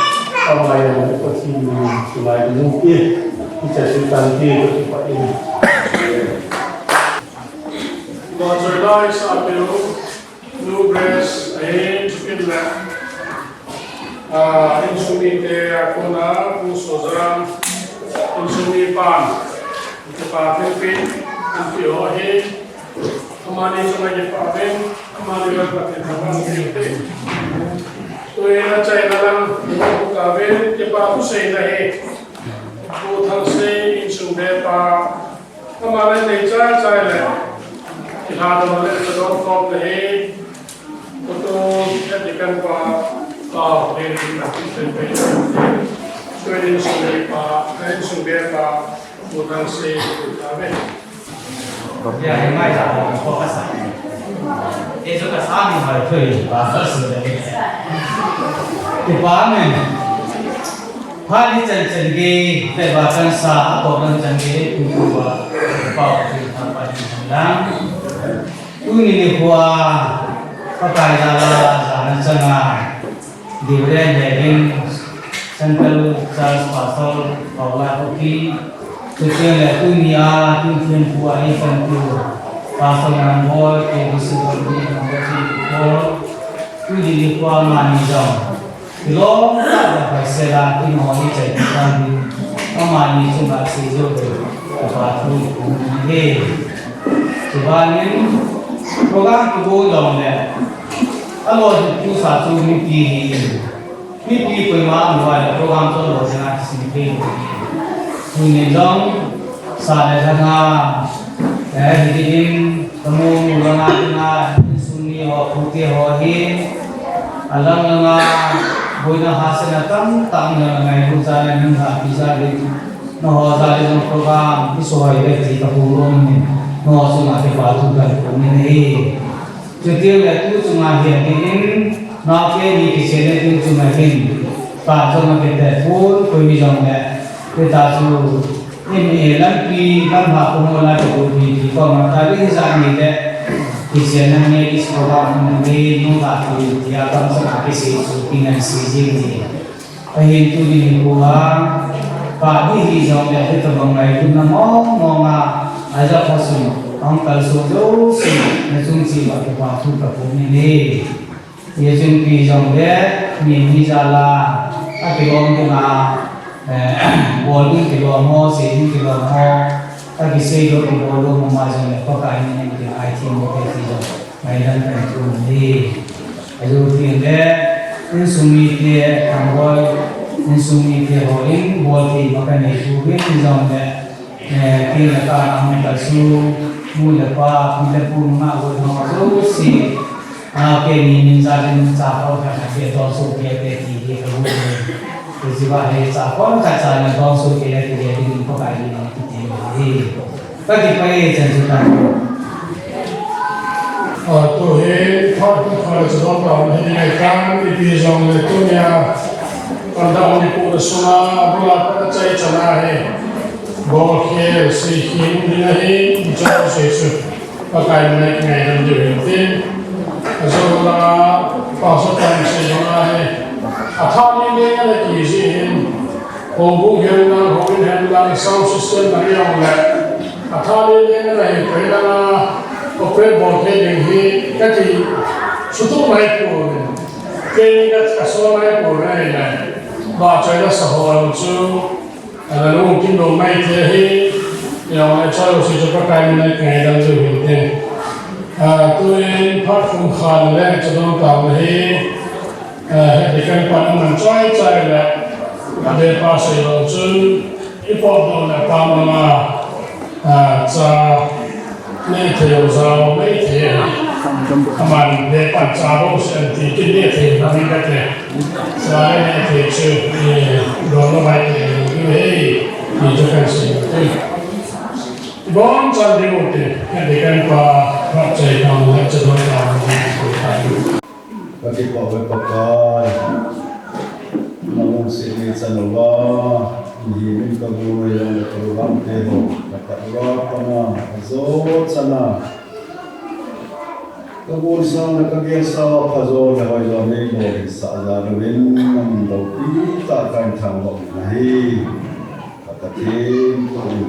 amai a ding a Pathen min chulai ding u ti, ichan chun tan tin, ka kipah in. Pastor Dai Sapeu, Nu Grace, ahin chupin le, ah, insung mite a kona, Pu Sojang, insung mi pan, kipa pin pin, anti ho hi, Amani chunga kipah uvin, amani vang Pathen thangvah in pe ute. Tuin achaina lang, kipah uvin, kipah thu seina hi Pu Thangsei insung vepa, ama le nei chai chai le, kilhadoh le chadon khom le hi, Pu Tu, Vatican pa, pa, le, le, le, le, le, le, insung vepa, insung vepa, Pu Thangsei, Pu Thangsei. Ya, ya, mai sa, ko ka sa. E chu ka sa ni mai thoi, pastor su le. Kipah e. Phat hi chan chan gei, Vatican sa, a ko chan chan gei, tu tu ba, pa, tu pa, tu pa, tu pa. Tuni nikho a, Pakai jal a, jana chang a, Reverend Levin, Central Church Pastor, Paula Kuki, chuteng le tuni a, tuni thempu a, eipanpiu, Pastor Namboi, K B C Body, Namboi, Paul, tuni nikho a, amani jong. Kilom tah le paisel a, kin ho hi chai tah ding. Amani chunga seijo ding. Kipah thu um e. Chubanin, program kigo jong le. Alo chu sa chu mipi hi. Mipi koima amu le program chu lo jena kisim thei. Tunin jong, sa le jana. Eh, hidin, kamu, mu langa, dina, insung mi ho, pute ho hi, alang langa, boina hahsatna tamtah, langa, ngai, bu, jana, nung, ha, pi, ja, le, na ho, ja, le, nung, program, i soi, le, ti, ka, pu, rom, ni, na ho, sunga, ke, pa, tu, kan, ku, ni, ni. Chuteng le tu chunga hi atin, naote ni kichen le tu chunga hin, pa jong a kete pun, koi mi jong le, keta chu, M A lampi, lamha ko mo la ko bi bi ko ma ta ri ja ni le, kichen na nge is ko ba mo ni nu ba tu ti a kam sa ka kisi chu ki nan si jing ni. Ahin tuni nikho a, pa ding hijongle, hitabang ngailutna mong mong a, aja phasun, ahung kalson jouse, nachung cheh uva kipa thu kaphong in ahi. Hichun ipi jongle, mi, mi jal a, akilom ding a, eh, bol ding kilom ho, sei ding kilom ho, akisei lou, kibol lou, mama jongle, Pakai min in tin, ai thim mo te ti jong. Ngaidam kahin thum in ahi. Ajo tin le, insung mite, Thangboi, insung mite ho in, bol thei ma kanei uvin jongle, eh, tin le ka na hung kalson, nu le pa, pi le pu, nungah le gol ho jouse, ah, keini min jal in chapang khat khat kidon soh kei te ti hi kabu. Hiche va hi chapang khat cha na don soh kei le ti hi ding Pakai in kiti hi. Ka kipah e, chan chu tan. A, tu hi, phat kum khat le chadon taona hi ding ahitan, ipi jongle tunia, kan dam ni pu le sunga, abul a pat a chai chan ahi. Bolkhel, seikhel um ding ahi, ichon sei chu. Pakai min a kingaidam diu hin tin. Ajou la, Pastor Thangsei jong ahi. Atha lele a le kiji hin. Houbung hen lang, houin hen lang, sound system na hi jong le. Atha lele na hi, koi lang a, operate bol thei ding hi, kati, sutu mai pu. Kei ka, ka so mai pu na hi le. Ba choi la sa ho chu, ala lu kin lo mai thei hi, jong le choi lo si chu Pakai min a kingaidam diu hin tin. A, tuin phat kum khat le chadon taona hi, Eh, hiti kan pan aman choi choi le, ka vepa sei lou chun, i potdoh le pam lama, ah, cha neh thei u jao mai thei. Aman vepan cha bou sei an ti, kin neh thei na mi kate. Cha neh thei chu, eh, don lou mai thei lou diu ahi, ti chu kan sei lou diu. Bon chan ding u te, hiti kan pa, phat chai kan le chadon taona hi. Ka kipah uve Pakai. Nang lungset neichan uva, mihem in ka gon uva, ka lungdam te ho, ka pat uva, ka na, ka jo chan a. Ka gon sang le ka gel sang a pha jo le hoi jo nei lou hin sah jal uvin, nang loupi tah kahin thangvah u ahi. Ka Pathen, ka um.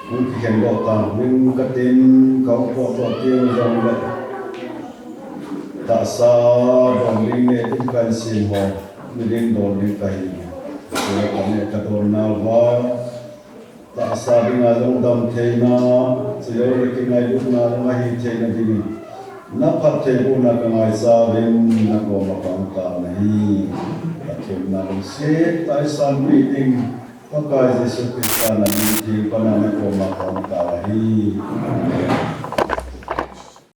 Hung kikhen doh tauvin ka tin, ka hung potdoh teng jong le. Tahsa don ding neh ding kahin sem ho, mi ding don ding kahi. Chule ka neh ka don nauva, tahsa dinga jong dam theina, chujou le kingailutna jong ahi theina dingin, na phattheibohna kangaicha uvin, nakoma kahung tao nahi. Kathumna lungset tah a eisanpeh ding Pakai Jesu Christa namin theng pana nakoma kahung tao ahi.